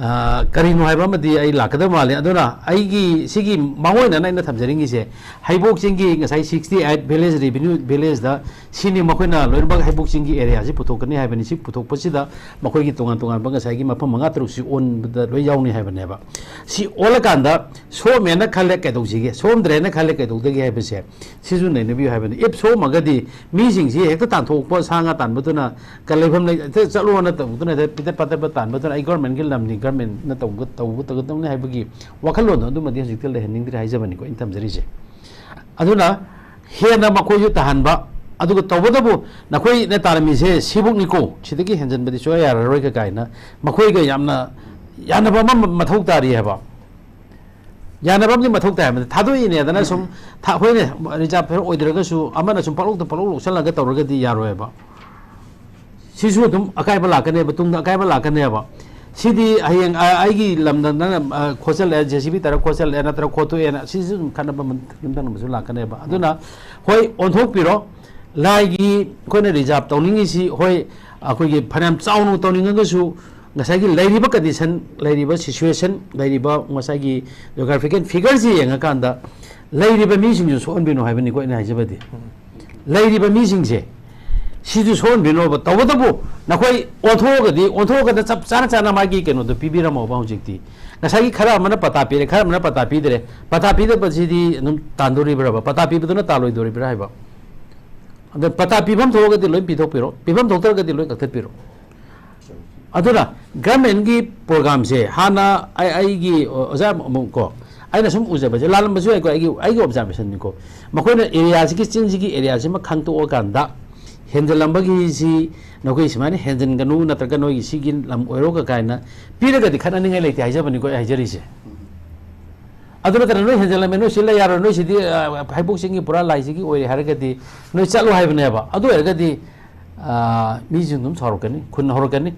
ꯑ, ꯀꯔꯤꯅꯣ ꯍꯥꯏꯕ ꯑꯃꯗꯤ ꯑꯩ ꯂꯥꯛꯀꯗꯕ ꯃꯥꯜꯂꯤ꯫ ꯑꯗꯨꯅ ꯑꯩꯒꯤ ꯁꯤꯒꯤ ꯃꯥꯡꯑꯣꯏꯅꯅ ꯑꯩꯅ ꯊꯝꯖꯅꯤꯡꯉꯤꯁꯦ, ꯍꯩꯕꯣꯛ ꯆꯤꯡꯒꯤ ꯉꯁꯥꯏ sixty eight village revenue village ꯗ ꯁꯤꯅꯤ ꯃꯈꯣꯏꯅ ꯂꯣꯏꯅꯃꯛ ꯍꯩꯕꯣꯛ ꯆꯤꯡꯒꯤ ꯑꯦꯔꯤꯌꯥꯁꯤ ꯄꯨꯊꯣꯛꯀꯅꯤ ꯍꯥꯏꯕꯅꯤ꯫ ꯁꯤ ꯄꯨꯊꯣꯛꯄꯁꯤꯗ ꯃꯈꯣꯏꯒꯤ ꯇꯣꯉꯥꯟ ꯇꯣꯉꯥꯟꯕ ꯉꯁꯥꯏꯒꯤ ꯃꯐꯝ ꯃꯉꯥ ꯇꯔꯨꯛꯁꯤ ꯑꯣꯟꯕꯗ ꯂꯣꯏ ꯌꯥꯎꯅꯤ ꯍꯥꯏꯕꯅꯦꯕ꯫ ꯁꯤ ꯑꯣꯜꯂꯀꯥꯟꯗ ꯁꯣꯝꯃꯦꯅ ꯈꯜꯂꯦ ꯀꯩꯗꯧꯁꯤꯒꯦ, ꯁꯣꯝꯗ꯭ꯔꯦꯅ ꯈꯜꯂꯦ ꯀꯩꯗꯧꯗꯒꯦ ꯍꯥꯏꯕꯁꯦ ꯁꯤꯁꯨ ꯅꯩꯅꯕꯤꯌꯨ ꯍꯥꯏꯕꯅꯤ꯫ ꯏꯐ ꯁꯣꯝꯃꯒꯗꯤ ꯃꯤꯁꯤꯡꯁꯤ ꯍꯦꯛꯇ ꯇꯥꯟꯊꯣꯛꯄ, ꯁꯥ ꯉꯥ ꯇꯥꯟꯕꯗꯨꯅ ꯀ-, ꯂꯩꯐꯝ ꯂꯩ-, ꯍꯦꯛꯇ ꯆꯠꯂꯣꯅ ꯇꯧꯗꯨꯅ ꯍꯦꯛꯇ ꯄꯤꯇꯠ ꯄꯥꯇꯠꯄ ꯇꯥꯟꯕꯗꯨꯅ ꯑꯩ ꯒꯣꯔꯃꯦꯟꯒꯤ ꯂꯝꯅꯤ, ꯒꯣꯔꯃꯦꯟꯅ ꯇꯧꯕ-, ꯇꯧꯕ ꯇꯧꯒꯗꯕꯅꯤ ꯍꯥꯏꯕꯒꯤ ꯋꯥꯈꯜꯂꯣꯟꯗꯣ ꯑꯗꯨꯃꯗꯤ ꯍꯧꯖꯤꯛꯇꯤ ꯂꯩꯍꯟꯅꯤꯡꯗ꯭ꯔꯦ ꯍꯥꯏꯖꯕꯅꯤꯀꯣ ꯑꯩꯅ ꯊꯝꯖꯔꯤꯁꯦ꯫ ꯑꯗꯨꯅ ꯍꯦꯟꯅ ꯃꯈꯣꯏꯁꯨ ꯇꯥꯍꯟꯕ, ꯑꯗꯨꯒ ꯇꯧꯕꯇꯕꯨ ꯅꯈꯣꯏꯅ ꯇꯥꯔꯝꯃꯤꯁꯦ ꯁꯤꯕꯨꯛꯅꯤꯀꯣ, ꯁꯤꯗꯒꯤ ꯍꯦꯟꯖꯟꯕꯗꯤ ꯁꯨꯡꯌꯥ ꯌꯥꯔꯔꯣꯏꯒ ꯀꯥꯏꯅ ꯃꯈꯣꯏꯒ ꯌꯥꯝꯅ ꯌꯥꯅꯕ ꯑꯃ ꯃꯊꯧ ꯇꯥꯔꯤ ꯍꯥꯏꯕ꯫ ꯌꯥꯅꯕ ꯑꯃꯗꯤ ꯃꯊꯧ ꯇꯥꯏ ꯍꯥꯏꯕꯗꯤ ꯊꯥꯗꯣꯛꯏꯅꯦꯗꯅ ꯁꯨꯝ ꯊꯥ-, ꯍꯣꯏꯅꯦ, ꯔꯤꯖꯥꯕ ꯐꯦꯌꯔ ꯑꯣꯏꯗ꯭ꯔꯒꯁꯨ ꯑꯃꯅ ꯁꯨꯝ ꯄꯪꯂꯧꯗ ꯄꯪꯂꯧ ꯂꯧꯁꯜꯂꯒ ꯇꯧꯔꯒꯗꯤ ꯌꯥꯔꯣꯏꯕ꯫ ꯁꯤꯁꯨ ꯑꯗꯨꯝ ꯑꯀꯥꯏꯕ ꯂꯥꯛꯀꯅꯦꯕ, ꯇꯨꯡꯗ ꯑꯀꯥꯏꯕ ꯂꯥꯛꯀꯅꯦꯕ꯫ ꯁꯤꯗꯤ ꯍꯌꯦꯡ, ꯑ, ꯑꯩꯒꯤ ꯂꯝꯗ ꯅꯪꯅ, ꯑ, ꯈꯣꯠꯆꯜꯂꯦ, ꯖꯦ ꯁꯤ ꯕꯤ ꯇꯧꯔ ꯈꯣꯠꯆꯜꯂꯦ, ꯅꯠꯇ꯭ꯔꯒ ꯈꯣꯠꯇꯣꯛꯑꯦꯅ, ꯁꯤꯁꯨ ꯑꯗꯨꯝ ꯈꯠꯅꯕ ꯃꯟ-, ꯌꯨꯝꯊꯪꯅꯕꯁꯨ ꯂꯥꯛꯀꯅꯦꯕ꯫ ꯑꯗꯨꯅ ꯍꯣꯏ, ꯑꯣꯟꯊꯣꯛꯄꯤꯔꯣ꯫ ꯂꯥꯏꯒꯤ ꯑꯩꯈꯣꯏꯅ ꯔꯤꯖꯥꯕ ꯇꯧꯅꯤꯡꯉꯤꯁꯤ, ꯍꯣꯏ, ꯑꯩꯈꯣꯏꯒꯤ ꯐꯅꯌꯥꯝ ꯆꯥꯎꯅ ꯇꯧꯅꯤꯡꯉꯒꯁꯨ, ꯉꯁꯥꯏꯒꯤ ꯂꯩꯔꯤꯕ ꯀꯟꯗꯤꯁꯟ, ꯂꯩꯔꯤꯕ ꯁꯤꯆꯨꯋꯦꯁꯟ, ꯂꯩꯔꯤꯕ ꯉꯁꯥꯏꯒꯤ ꯖꯤꯑꯣꯒ꯭ꯔꯥꯐꯤꯀꯦꯜ ꯐꯤꯒꯔꯁꯤ ꯌꯦꯡꯉꯀꯥꯟꯗ, ꯂꯩꯔꯤꯕ ꯃꯤꯁꯤꯡꯁꯨ ꯁꯣꯛꯍꯟꯕꯤꯅꯨ ꯍꯥꯏꯕꯅꯤꯀꯣ ꯑꯩꯅ ꯍꯥꯏꯖꯕꯗꯤ꯫ ꯂꯩꯔꯤꯕ ꯃꯤꯁꯤꯡꯁꯦ, ꯁꯤꯁꯨ ꯁꯣꯛꯍꯟꯕꯤꯅꯣꯕ꯫ ꯇꯧꯕꯇꯕꯨ ꯅꯈꯣꯏ ꯑꯣꯟꯊꯣꯛꯑꯒꯗꯤ, ꯑꯣꯟꯊꯣꯛꯑꯒꯗ ꯆꯞ ꯆꯥꯅ ꯆꯥꯅ ꯃꯥꯒꯤ ꯀꯩꯅꯣꯗꯣ ꯄꯤꯕꯤꯔꯝꯃꯣꯕ ꯍꯧꯖꯤꯛꯇꯤ꯫ ꯉꯁꯥꯏꯒꯤ ꯈꯔ ꯑꯃꯅ ꯄꯇꯥ ꯄꯤꯔꯦ, ꯈꯔ ꯑꯃꯅ ꯄꯇꯥ ꯄꯤꯗ꯭ꯔꯦ꯫ ꯄꯇꯥ ꯄꯤꯗꯕꯁꯤꯗꯤ ꯑꯗꯨꯝ ꯇꯥꯟꯗꯣꯔꯤꯕ꯭ꯔꯕ? ꯄꯇꯥ ꯄꯤꯕꯗꯨꯅ ꯇꯥꯜꯂꯣꯏꯗꯣꯔꯤꯕ꯭ꯔꯥ ꯍꯥꯏꯕ? ꯑꯗ ꯄꯇꯥ ꯄꯤꯐꯝ ꯊꯣꯛꯑꯒꯗꯤ ꯂꯣꯏ ꯄꯤꯊꯣꯛꯄꯤꯔꯣ, ꯄꯤꯐꯝ ꯊꯣꯛꯇ꯭ꯔꯒꯗꯤ ꯂꯣꯏ ꯀꯛꯊꯠꯄꯤꯔꯣ꯫ ꯑꯗꯨꯅ ꯒꯔꯃꯦꯟꯒꯤ ꯄ꯭ꯔꯣꯒꯥꯝꯁꯦ ꯍꯥꯟꯅ ꯑꯩ, ꯑꯩꯒꯤ ꯑꯣꯖꯥ ꯑꯃꯨꯛ ꯀꯣ, ꯑꯩꯅ ꯁꯨꯝ ꯎꯖꯕꯁꯦ, ꯂꯥꯜꯂꯝꯕꯁꯨ ꯌꯥꯏꯀꯣ, ꯑꯩꯒꯤ, ꯑꯩꯒꯤ ꯑꯣꯕꯖꯥꯔꯕꯦꯁꯟꯅꯤꯀꯣ, ꯃꯈꯣꯏꯅ ꯑꯦꯔꯤꯌꯥꯁꯤꯒꯤ, ꯆꯤꯡꯁꯤꯒꯤ ꯑꯦꯔꯤꯌꯥꯁꯤꯃ ꯈꯪꯇꯣꯛꯑꯀꯥꯟꯗ ꯍꯦꯟꯖꯜꯂꯝꯕꯒꯤꯁꯤ ꯅꯈꯣꯏ ꯁꯨꯃꯥꯏꯅ ꯍꯦꯟꯖꯟꯒꯅꯨ, ꯅꯠꯇ꯭ꯔꯒ ꯅꯣꯏꯒꯤ ꯁꯤꯒꯤ ꯂꯝ ꯑꯣꯏꯔꯣꯒ ꯀꯥꯏꯅ ꯄꯤꯔꯒꯗꯤ ꯈꯠꯅꯅꯤꯡꯉꯥꯏ ꯂꯩꯇꯦ ꯍꯥꯏꯖꯕꯅꯤꯀꯣ ꯑꯩ ꯍꯥꯏꯖꯔꯤꯁꯦ꯫ ꯑꯗꯨ ꯅꯠꯇꯅ ꯅꯣꯏ ꯍꯦꯟꯖꯜꯂꯝꯃꯦ, ꯅꯣꯏ ꯁꯤ ꯂꯩ ꯌꯥꯔꯣꯏ, ꯅꯣꯏ ꯁꯤꯗꯤ, ꯑ, ꯍꯩꯕꯣꯛ ꯆꯤꯡꯒꯤ ꯄꯨꯔꯥ ꯂꯥꯏꯁꯤꯒꯤ ꯑꯣꯏꯔꯦ ꯍꯥꯏꯔꯒꯗꯤ ꯅꯣꯏ ꯆꯠꯂꯣ ꯍꯥꯏꯕꯅꯦꯕ꯫ ꯑꯗꯨ ꯑꯣꯏꯔꯒꯗꯤ, ꯑ, ꯃꯤꯁꯤꯡ ꯑꯗꯨꯝ ꯁꯥꯎꯔꯛꯀꯅꯤ, ꯈꯨꯟ ꯍꯧꯔꯛꯀꯅꯤ꯫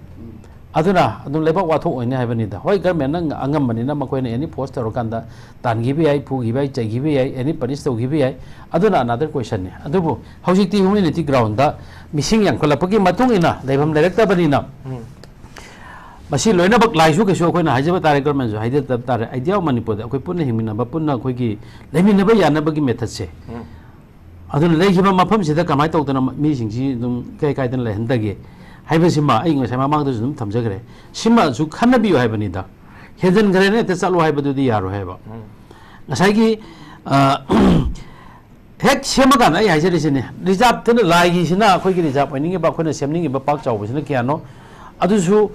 ꯑꯗꯨꯅ ꯑꯗꯨꯝ ꯂꯩꯕꯥꯛ ꯋꯥꯊꯣꯛ ꯑꯣꯏꯅꯤ ꯍꯥꯏꯕꯅꯤꯗ꯫ ꯍꯣꯏ, ꯒꯔꯃꯦꯟꯅ ꯑꯉꯝꯕꯅꯤꯅ ꯃꯈꯣꯏꯅ ꯑꯦꯅꯤ ꯐꯣꯔꯁ ꯇꯧꯔꯀꯥꯟꯗ ꯇꯥꯟꯈꯤꯕ ꯌꯥꯏ, ꯐꯨꯈꯤꯕ ꯌꯥꯏ, ꯆꯩꯈꯤꯕ ꯌꯥꯏ, ꯑꯦꯅꯤ ꯄꯅꯤꯁ ꯇꯧꯈꯤꯕ ꯌꯥꯏ꯫ ꯑꯗꯨꯅ another questionꯅꯤ꯫ ꯑꯗꯨꯕꯨ ꯍꯧꯖꯤꯛꯇꯤ ꯍ꯭ꯌꯨꯃꯦꯅꯤꯇꯤ ꯒ꯭ꯔꯥꯎꯟꯗ ꯃꯤꯁꯤꯡ ꯌꯥꯝꯈꯠꯂꯛꯄꯒꯤ ꯃꯇꯨꯡ ꯏꯟꯅ ꯂꯩꯐꯝ ꯂꯩꯔꯛꯇꯕꯅꯤꯅ, ꯃꯁꯤ ꯂꯣꯏꯅꯃꯛ ꯂꯥꯏꯁꯨ ꯀꯩꯁꯨ ꯑꯩꯈꯣꯏꯅ ꯍꯥꯏꯖꯕ ꯇꯥꯔꯦ, ꯒꯔꯃꯦꯟꯁꯨ ꯍꯥꯏꯖꯕ ꯇꯥꯔꯦ, ꯑꯥꯏꯗꯤꯌꯥ ꯑꯣꯐ ꯃꯅꯤꯄꯨꯔꯗ ꯑꯩꯈꯣꯏ ꯄꯨꯟꯅ ꯍꯤꯡꯃꯤꯟꯅꯕ, ꯄꯨꯟꯅ ꯑꯩꯈꯣꯏꯒꯤ ꯂꯩꯃꯤꯟꯅꯕ ꯌꯥꯅꯕꯒꯤ ꯃꯦꯊꯠꯁꯦ꯫ ꯑꯗꯨꯅ ꯂꯩꯈꯤꯕ ꯃꯐꯝꯁꯤꯗ ꯀꯃꯥꯏꯅ ꯇꯧꯗꯅ ꯃꯤꯁꯤꯡꯁꯤ ꯑꯗꯨꯝ ꯏꯀꯥꯏ ꯀꯥꯏꯗꯅ ꯂꯩꯍꯟꯗꯒꯦ ꯍꯥꯏꯕꯁꯤꯃ ꯑꯩ ꯉꯁꯥꯏ ꯃꯃꯥꯡꯗꯁꯨ ꯑꯗꯨꯝ ꯊꯝꯖꯈ꯭ꯔꯦ꯫ ꯁꯤꯃꯁꯨ ꯈꯟꯅꯕꯤꯌꯨ ꯍꯥꯏꯕꯅꯤꯗ꯫ ꯍꯦꯟꯖꯟꯈ꯭ꯔꯦꯅ ꯍꯦꯛꯇ ꯆꯠꯂꯣ ꯍꯥꯏꯕꯗꯨꯗꯤ ꯌꯥꯔꯣꯏ ꯍꯥꯏꯕ꯫ ꯉꯁꯥꯏꯒꯤ, ꯑ, ꯍꯦꯛ ꯁꯦꯝꯃꯀꯥꯟꯗ ꯑꯩ ꯍꯥꯏꯖꯔꯤꯁꯤꯅꯦ, ꯔꯤꯖꯥꯕꯇꯅ ꯂꯥꯏꯒꯤꯁꯤꯅ ꯑꯩꯈꯣꯏꯒꯤ ꯔꯤꯖꯥꯕ ꯑꯣꯏꯅꯤꯡꯉꯤꯕ, ꯑꯩꯈꯣꯏꯅ ꯁꯦꯝꯅꯤꯡꯉꯤꯕ ꯄꯥꯛ ꯆꯥꯎꯕꯁꯤꯅ ꯀꯌꯥꯅꯣ? ꯑꯗꯨꯁꯨ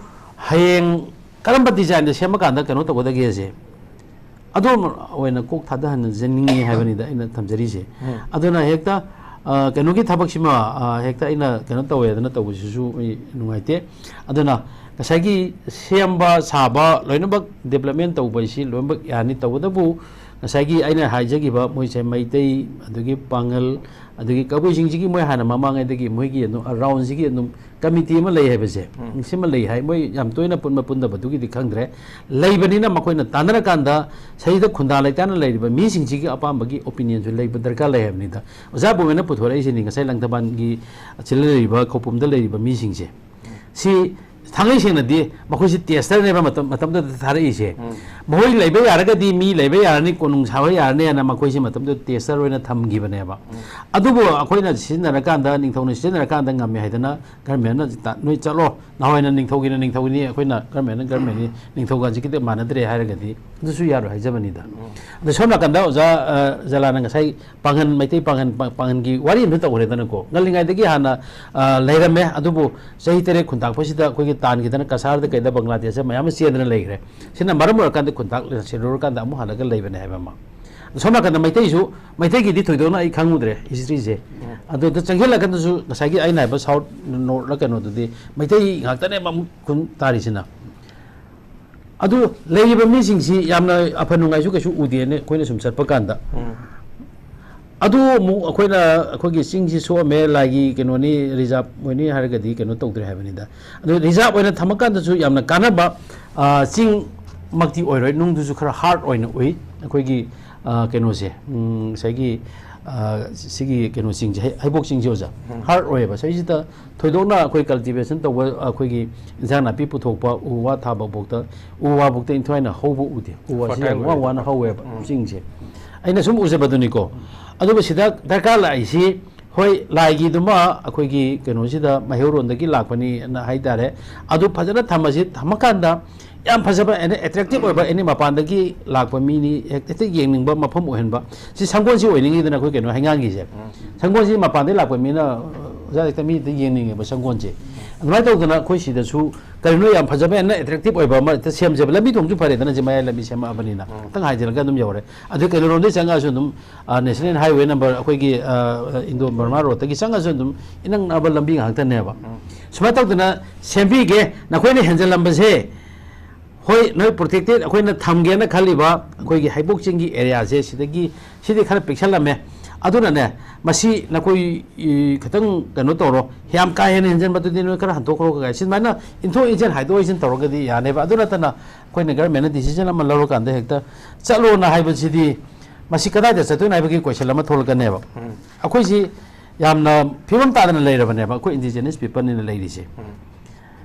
ꯍꯌꯦꯡ ꯀꯔꯝꯕ ꯗꯤꯖꯥꯏꯟꯗ ꯁꯦꯝꯃꯀꯥꯟꯗ ꯀꯩꯅꯣ ꯇꯧꯒꯗꯒꯦꯁꯦ, ꯑꯗꯨ ꯑꯣꯏꯅ ꯀꯣꯛ ꯊꯥꯗꯍꯟꯖꯅꯤꯡꯉꯤ ꯍꯥꯏꯕꯅꯤꯗ ꯑꯩꯅ ꯊꯝꯖꯔꯤꯁꯦ꯫ ꯑꯗꯨꯅ ꯍꯦꯛꯇ, ꯑ, ꯀꯩꯅꯣꯒꯤ ꯊꯕꯛꯁꯤꯃ, ꯑ, ꯍꯦꯛꯇ ꯑꯩꯅ ꯀꯩꯅꯣ ꯇꯧꯋꯦꯗꯅ ꯇꯧꯕꯁꯤꯁꯨ ꯑꯩ ꯅꯨꯡꯉꯥꯏꯇꯦ꯫ ꯑꯗꯨꯅ ꯉꯁꯥꯏꯒꯤ ꯁꯦꯝꯕ ꯁꯥꯕ ꯂꯣꯏꯅꯃꯛ development ꯇꯧꯕ ꯍꯥꯏꯁꯤ ꯂꯣꯏꯅꯃꯛ ꯌꯥꯅꯤ꯫ ꯇꯧꯕꯇꯕꯨ ꯉꯁꯥꯏꯒꯤ ꯑꯩꯅ ꯍꯥꯏꯖꯈꯤꯕ ꯃꯣꯏꯁꯦ ꯃꯩꯇꯩ, ꯑꯗꯒꯤ ꯄꯥꯉꯜ, ꯑꯗꯒꯤ ꯀꯕꯨꯏꯁꯤꯡꯁꯤꯒꯤ ꯃꯣꯏ ꯍꯥꯟꯅ ꯃꯃꯥꯡꯉꯩꯗꯒꯤ ꯃꯣꯏꯒꯤ ꯑꯗꯨꯝ ꯑꯔꯥꯎꯟꯁꯤꯒꯤ ꯑꯗꯨꯝ ꯀꯃꯤꯇꯤ ꯑꯃ ꯂꯩ ꯍꯥꯏꯕꯁꯦ, ꯎꯝ꯫ ꯁꯤꯃ ꯂꯩ ꯍꯥꯏ꯫ ꯃꯣꯏ ꯌꯥꯝ ꯇꯣꯏꯅ ꯄꯨꯟꯕ ꯄꯨꯟꯗꯕꯗꯨꯒꯤꯗꯤ ꯈꯪꯗ꯭ꯔꯦ꯫ ꯂꯩꯕꯅꯤꯅ ꯃꯈꯣꯏꯅ ꯇꯥꯟꯅꯔꯀꯥꯟꯗ ꯁꯤꯗ ꯈꯨꯟꯗꯥ ꯂꯩꯇꯥꯅ ꯂꯩꯔꯤꯕ ꯃꯤꯁꯤꯡꯁꯤꯒꯤ ꯑꯄꯥꯝꯕꯒꯤ opinionꯁꯨ ꯂꯩꯕ ꯗꯔꯀꯥꯔ ꯂꯩ ꯍꯥꯏꯕꯅꯤꯗ꯫ ꯑꯣꯖꯥ ꯕꯣꯕꯦꯅ ꯄꯨꯊꯣꯔꯛꯏꯁꯤꯅꯤ ꯉꯁꯥꯏ ꯂꯪꯊꯕꯥꯜꯒꯤ ꯑꯁꯤꯗ ꯂꯩꯔꯤꯕ ꯈꯧꯄꯨꯝꯗ ꯂꯩꯔꯤꯕ ꯃꯤꯁꯤꯡꯁꯦ꯫ ꯁꯤ ꯊꯥꯡꯒꯩ ꯁꯦꯡꯅꯗꯤ ꯃꯈꯣꯏꯁꯤ testerꯅꯦꯕ ꯃꯇꯝ, ꯃꯇꯝꯗꯨꯗ ꯊꯥꯔꯛꯏꯁꯦ꯫ ꯎꯝ꯫ ꯃꯈꯣꯏ ꯂꯩꯕ ꯌꯥꯔꯒꯗꯤ ꯃꯤ ꯂꯩꯕ ꯌꯥꯔꯅꯤ, ꯀꯣꯅꯨꯡ ꯁꯥꯕ ꯌꯥꯔꯅꯤ ꯍꯥꯏꯅ ꯃꯈꯣꯏꯁꯤ ꯃꯇꯝꯗꯨꯗ tester ꯑꯣꯏꯅ ꯊꯝꯈꯤꯕꯅꯦꯕ꯫ ꯎꯝ꯫ ꯑꯗꯨꯕꯨ ꯑꯩꯈꯣꯏꯅ ꯁꯤꯖꯤꯟꯅꯔꯀꯥꯟꯗ, ꯅꯤꯡꯊꯧꯅ ꯁꯤꯖꯤꯟꯅꯔꯀꯥꯟꯗ ꯉꯝꯃꯦ ꯍꯥꯏꯗꯅ governmentꯅ ꯇ-, "ꯅꯣꯏ ꯆꯠꯂꯣ, ꯅꯍꯥꯟꯋꯥꯏꯅ ꯅꯤꯡꯊꯧꯒꯤꯅ ꯅꯤꯡꯊꯧꯒꯤꯅꯤ, ꯑꯩꯈꯣꯏꯅ governmentꯅ governmentꯅꯤ, ꯅꯤꯡꯊꯧꯒꯁꯤ ꯈꯤꯇꯪ ꯃꯥꯟꯅꯗ꯭ꯔꯦ" ꯍꯥꯏꯔꯒꯗꯤ ꯑꯗꯨꯁꯨ ꯌꯥꯔꯣꯏ ꯍꯥꯏꯖꯕꯅꯤꯗ꯫ ꯎꯝ꯫ ꯑꯗꯣ ꯁꯣꯝ ꯅꯥꯀꯟꯗ ꯑꯣꯖꯥ, ꯑ, ꯖꯂꯥꯅ ꯉꯁꯥꯏ ꯄꯥꯡꯒꯟ, ꯃꯩꯇꯩ ꯄꯥꯡꯒꯟ, ꯄꯥ-, ꯄꯥꯡꯒꯟꯒꯤ ꯋꯥꯔꯤ ꯑꯃꯁꯨ ꯇꯧꯈ꯭ꯔꯦꯗꯅꯀꯣ꯫ ꯉꯜꯂꯤꯉꯩꯗꯒꯤ ꯍꯥꯟꯅ, ꯑ, ꯂꯩꯔꯝꯃꯦ, ꯑꯗꯨꯕꯨ ꯆꯍꯤ ꯇꯔꯦꯠ ꯈꯨꯟꯇꯥꯛꯄꯁꯤꯗ ꯑꯩꯈꯣꯏꯒꯤ ꯇꯥꯟꯈꯤꯗꯅ ꯀꯁꯥꯔꯗ ꯀꯩꯗ ꯕꯪꯒ꯭ꯂꯥꯗꯦꯁꯇ ꯃꯌꯥꯝ ꯑꯃ ꯆꯦꯟꯗꯅ ꯂꯩꯈ꯭ꯔꯦ꯫ ꯁꯤꯅ ꯃꯔꯝ ꯑꯣꯏꯔꯀꯥꯟꯗ ꯈꯨꯟꯇꯥꯛ ꯁꯤꯜꯂꯨꯔꯀꯥꯟꯗ ꯑꯃꯨꯛ ꯍꯜꯂꯒ ꯂꯩꯕꯅꯦ ꯍꯥꯏꯕ ꯑꯃ꯫ ꯁꯣꯝ ꯅꯥꯀꯟꯗ ꯃꯩꯇꯩꯁꯨ, ꯃꯩꯇꯩꯒꯤꯗꯤ ꯊꯣꯏꯗꯣꯛꯅ ꯑꯩ ꯈꯪꯉꯨꯗ꯭ꯔꯦ historyꯁꯦ꯫ ꯎꯝ꯫ ꯑꯗꯨꯗ ꯆꯪꯁꯤꯜꯂꯀꯥꯟꯗꯁꯨ ꯉꯁꯥꯏꯒꯤ ꯑꯩꯅ ꯍꯥꯏꯕ south northꯂ ꯀꯩꯅꯣꯗꯨꯗꯤ ꯃꯩꯇꯩ ꯉꯥꯛꯇꯅꯦꯕ ꯑꯃꯨꯛ ꯈꯨꯟ ꯇꯥꯔꯤꯁꯤꯅ꯫ ꯑꯗꯨ ꯂꯩꯔꯤꯕ ꯃꯤꯁꯤꯡꯁꯤ ꯌꯥꯝꯅ ꯑꯐ ꯅꯨꯡꯉꯥꯏꯁꯨ ꯀꯩꯁꯨ ꯎꯗꯦꯅꯦ ꯑꯩꯈꯣꯏꯅ ꯁꯨꯝ ꯆꯠꯄ ꯀꯥꯟꯗ꯫ ꯎꯝ꯫ ꯑꯗꯨ ꯑꯃꯨꯛ ꯑꯩꯈꯣꯏꯅ, ꯑꯩꯈꯣꯏꯒꯤ ꯆꯤꯡꯁꯤ ꯁꯣꯛꯑꯝꯃꯦ, ꯂꯥꯏꯒꯤ ꯀꯩꯅꯣꯅꯤ, reserve ꯑꯣꯏꯅꯤ ꯍꯥꯏꯔꯒꯗꯤ ꯀꯩꯅꯣ ꯇꯧꯗ꯭ꯔꯦ ꯍꯥꯏꯕꯅꯤꯗ꯫ ꯑꯗꯨ reserve ꯑꯣꯏꯅ ꯊꯝꯃꯀꯥꯟꯗꯁꯨ ꯌꯥꯝꯅ ꯀꯥꯟꯅꯕ, ꯑ, ꯆꯤꯡꯃꯛꯇꯤ ꯑꯣꯏꯔꯣꯏ, ꯅꯨꯡꯗꯨꯁꯨ ꯈꯔ hard ꯑꯣꯏꯅ ꯎꯏ꯫ ꯑꯩꯈꯣꯏꯒꯤ, ꯑ, ꯀꯩꯅꯣꯁꯦ, ꯎꯝ, ꯉꯁꯥꯏꯒꯤ, ꯑ, ꯁꯤꯒꯤ ꯀꯩꯅꯣ ꯆꯤꯡꯁꯦ, ꯍꯩ-, ꯍꯩꯕꯣꯛ ꯆꯤꯡꯁꯦ ꯑꯣꯖꯥ, ꯎꯝ꯫ Hard ꯑꯣꯏꯌꯦꯕ꯫ ꯁꯤꯁꯤꯗ ꯊꯣꯏꯗꯣꯛꯅ ꯑꯩꯈꯣꯏ cultivation ꯇꯧꯕ, ꯑꯩꯈꯣꯏꯒꯤ ꯏꯟꯁꯥꯡ ꯅꯥꯄꯤ ꯄꯨꯊꯣꯛꯄ, ꯎ ꯋꯥ ꯊꯥꯕ ꯐꯥꯎꯗ, ꯎ ꯋꯥ ꯐꯥꯎꯗ ꯏꯟꯊꯨꯉꯥꯏꯅ ꯍꯧꯕ ꯎꯗꯦ꯫ ꯎ ꯋꯥꯁꯤ fertile ꯌꯥꯝ ꯋꯥ ꯑꯣꯏꯗꯕ꯫ ꯋꯥꯅ ꯍꯧꯋꯦꯕ ꯎꯝ꯫ ꯆꯤꯡꯁꯦ꯫ ꯑꯩꯅ ꯁꯨꯝ ꯎꯖꯕꯗꯨꯅꯤꯀꯣ꯫ ꯑꯗꯨꯒ ꯁꯤꯗ ꯗꯔꯀꯥꯔ ꯂꯥꯛꯏꯁꯤ, ꯍꯣꯏ, ꯂꯥꯏꯒꯤꯗꯨꯃ ꯑꯩꯈꯣꯏꯒꯤ ꯀꯩꯅꯣꯁꯤꯗ ꯃꯩꯍꯧꯔꯣꯟꯗꯒꯤ ꯂꯥꯛꯄꯅꯤꯅ ꯍꯥꯏꯇꯥꯔꯦ꯫ ꯑꯗꯨ ꯐꯖꯅ ꯊꯝꯃꯁꯤ, ꯊꯝꯃꯀꯥꯟꯗ ꯌꯥꯝ ꯐꯖꯕ, any attractive ꯑꯣꯏꯕ, any ꯃꯄꯥꯟꯗꯒꯤ ꯂꯥꯛꯄ ꯃꯤꯅꯤ ꯍꯦꯛ-, ꯍꯦꯛꯇ ꯌꯦꯡꯅꯤꯡꯕ ꯃꯐꯝ ꯑꯣꯏꯍꯟꯕ꯫ ꯁꯤ ꯁꯪꯒꯣꯜꯁꯤ ꯑꯣꯏꯅꯤꯡꯉꯤꯗꯅ ꯑꯩꯈꯣꯏ ꯀꯩꯅꯣ ꯍꯩꯉꯥꯡꯒꯤꯁꯦ꯫ ꯎꯝ꯫ ꯁꯪꯒꯣꯜꯁꯤ ꯃꯄꯥꯟꯗꯒꯤ ꯂꯥꯛꯄ ꯃꯤꯅ, ꯑꯣꯖꯥ, ꯍꯦꯛꯇ ꯃꯤ ꯍꯦꯛꯇ ꯌꯦꯡꯅꯤꯡꯉꯦꯕ ꯁꯪꯒꯣꯜꯁꯦ꯫ ꯑꯗꯨꯃꯥꯏꯅ ꯇꯧꯗꯅ ꯑꯩꯈꯣꯏ ꯁꯤꯗꯁꯨ ꯀꯔꯤꯅꯣ, ꯌꯥꯝ ꯐꯖꯕ, ꯍꯦꯟꯅ ꯑꯦꯇ꯭ꯔꯦꯛꯇꯤꯞ ꯑꯣꯏꯕ ꯑꯃ ꯍꯦꯛꯇ ꯁꯦꯝꯖꯦꯕ꯫ ꯂꯝꯕꯤ ꯊꯣꯡꯁꯨ ꯐꯔꯦꯗꯅ, ꯁꯤ ꯃꯌꯥꯏ ꯂꯝꯕꯤ ꯁꯦꯝꯃꯛꯑꯕꯅꯤꯅ꯫ ꯎꯝ꯫ ꯈꯤꯇꯪ ꯍꯥꯏꯖꯤꯜꯂꯒ ꯑꯗꯨꯝ ꯌꯧꯔꯦ꯫ ꯑꯗꯨ ꯀꯩꯅꯣꯔꯣꯝꯗꯩ ꯆꯪꯉꯛꯑꯁꯨ ꯑꯗꯨꯝ, ꯑ, ꯅꯦꯁꯅꯦꯜ ꯍꯥꯏꯋꯦ ꯅꯝꯕꯔ, ꯑꯩꯈꯣꯏꯒꯤ, ꯑ, ꯏꯟꯗꯣ ꯕꯔꯃꯥ ꯔꯣꯗꯇꯒꯤ ꯆꯪꯉꯁꯨ ꯑꯗꯨꯝ ꯏꯅꯛ ꯅꯛꯑꯕ ꯂꯝꯕꯤ ꯉꯥꯛꯇꯅꯦꯕ꯫ ꯎꯝ꯫ ꯁꯨꯃꯥꯏꯅ ꯇꯧꯗꯅ ꯁꯦꯝꯕꯤꯒꯦ꯫ ꯅꯈꯣꯏꯅ ꯍꯦꯟꯖꯜꯂꯝꯕꯁꯦ, ꯍꯣꯏ, ꯅꯣꯏ ꯄ꯭ꯔꯣꯇꯦꯛꯇꯦꯠ ꯑꯩꯈꯣꯏꯅ ꯊꯝꯒꯦꯅ ꯈꯜꯂꯤꯕ ꯑꯩꯈꯣꯏꯒꯤ ꯍꯩꯕꯣꯛ ꯆꯤꯡꯒꯤ ꯑꯦꯔꯤꯌꯥꯁꯦ, ꯁꯤꯗꯒꯤ, ꯁꯤꯗꯤ ꯈꯔ ꯄꯤꯛꯁꯜꯂꯝꯃꯦ꯫ ꯑꯗꯨꯅꯅꯦ, ꯃꯁꯤ ꯅꯈꯣꯏ, ꯏ, ꯈꯤꯇꯪ ꯀꯩꯅꯣ ꯇꯧꯔꯣ, ꯌꯥꯝ ꯀꯥ ꯍꯦꯟꯅ ꯍꯦꯟꯖꯟꯕꯗꯨꯗꯤ ꯅꯣꯏ ꯈꯔ ꯍꯟꯗꯣꯛꯈ꯭ꯔꯣ ꯀꯥꯏ, ꯁꯨꯃꯥꯏꯅ ꯏꯟꯊꯣꯛ ꯏꯟꯁꯤꯟ, ꯍꯥꯏꯗꯣꯛ ꯍꯥꯏꯖꯤꯟ ꯇꯧꯔꯒꯗꯤ ꯌꯥꯅꯦꯕ꯫ ꯑꯗꯨ ꯅꯠꯇꯅ ꯑꯩꯈꯣꯏꯅ ꯒꯔꯃꯦꯟꯅ ꯗꯤꯁꯤꯖꯟ ꯑꯃ ꯂꯧꯔꯀꯥꯟꯗ ꯍꯦꯛꯇ ꯆꯠꯂꯣꯅ ꯍꯥꯏꯕꯁꯤꯗꯤ, ꯃꯁꯤ ꯀꯗꯥꯏꯗ ꯆꯠꯇꯣꯏꯅꯣ ꯍꯥꯏꯕꯒꯤ ꯀꯣꯏꯁꯟ ꯑꯃ ꯊꯣꯛꯂꯛꯀꯅꯦꯕ꯫ ꯎꯝ꯫ ꯑꯩꯈꯣꯏꯁꯤ ꯌꯥꯝꯅ ꯐꯤꯕꯝ ꯇꯥꯗꯅ ꯂꯩꯔꯕꯅꯦꯕ, ꯑꯩꯈꯣꯏ ꯏꯟꯗꯤꯖꯤꯅꯁ ꯄꯤꯄꯜꯅꯤꯅ ꯂꯩꯔꯤꯁꯦ꯫ ꯎꯝ꯫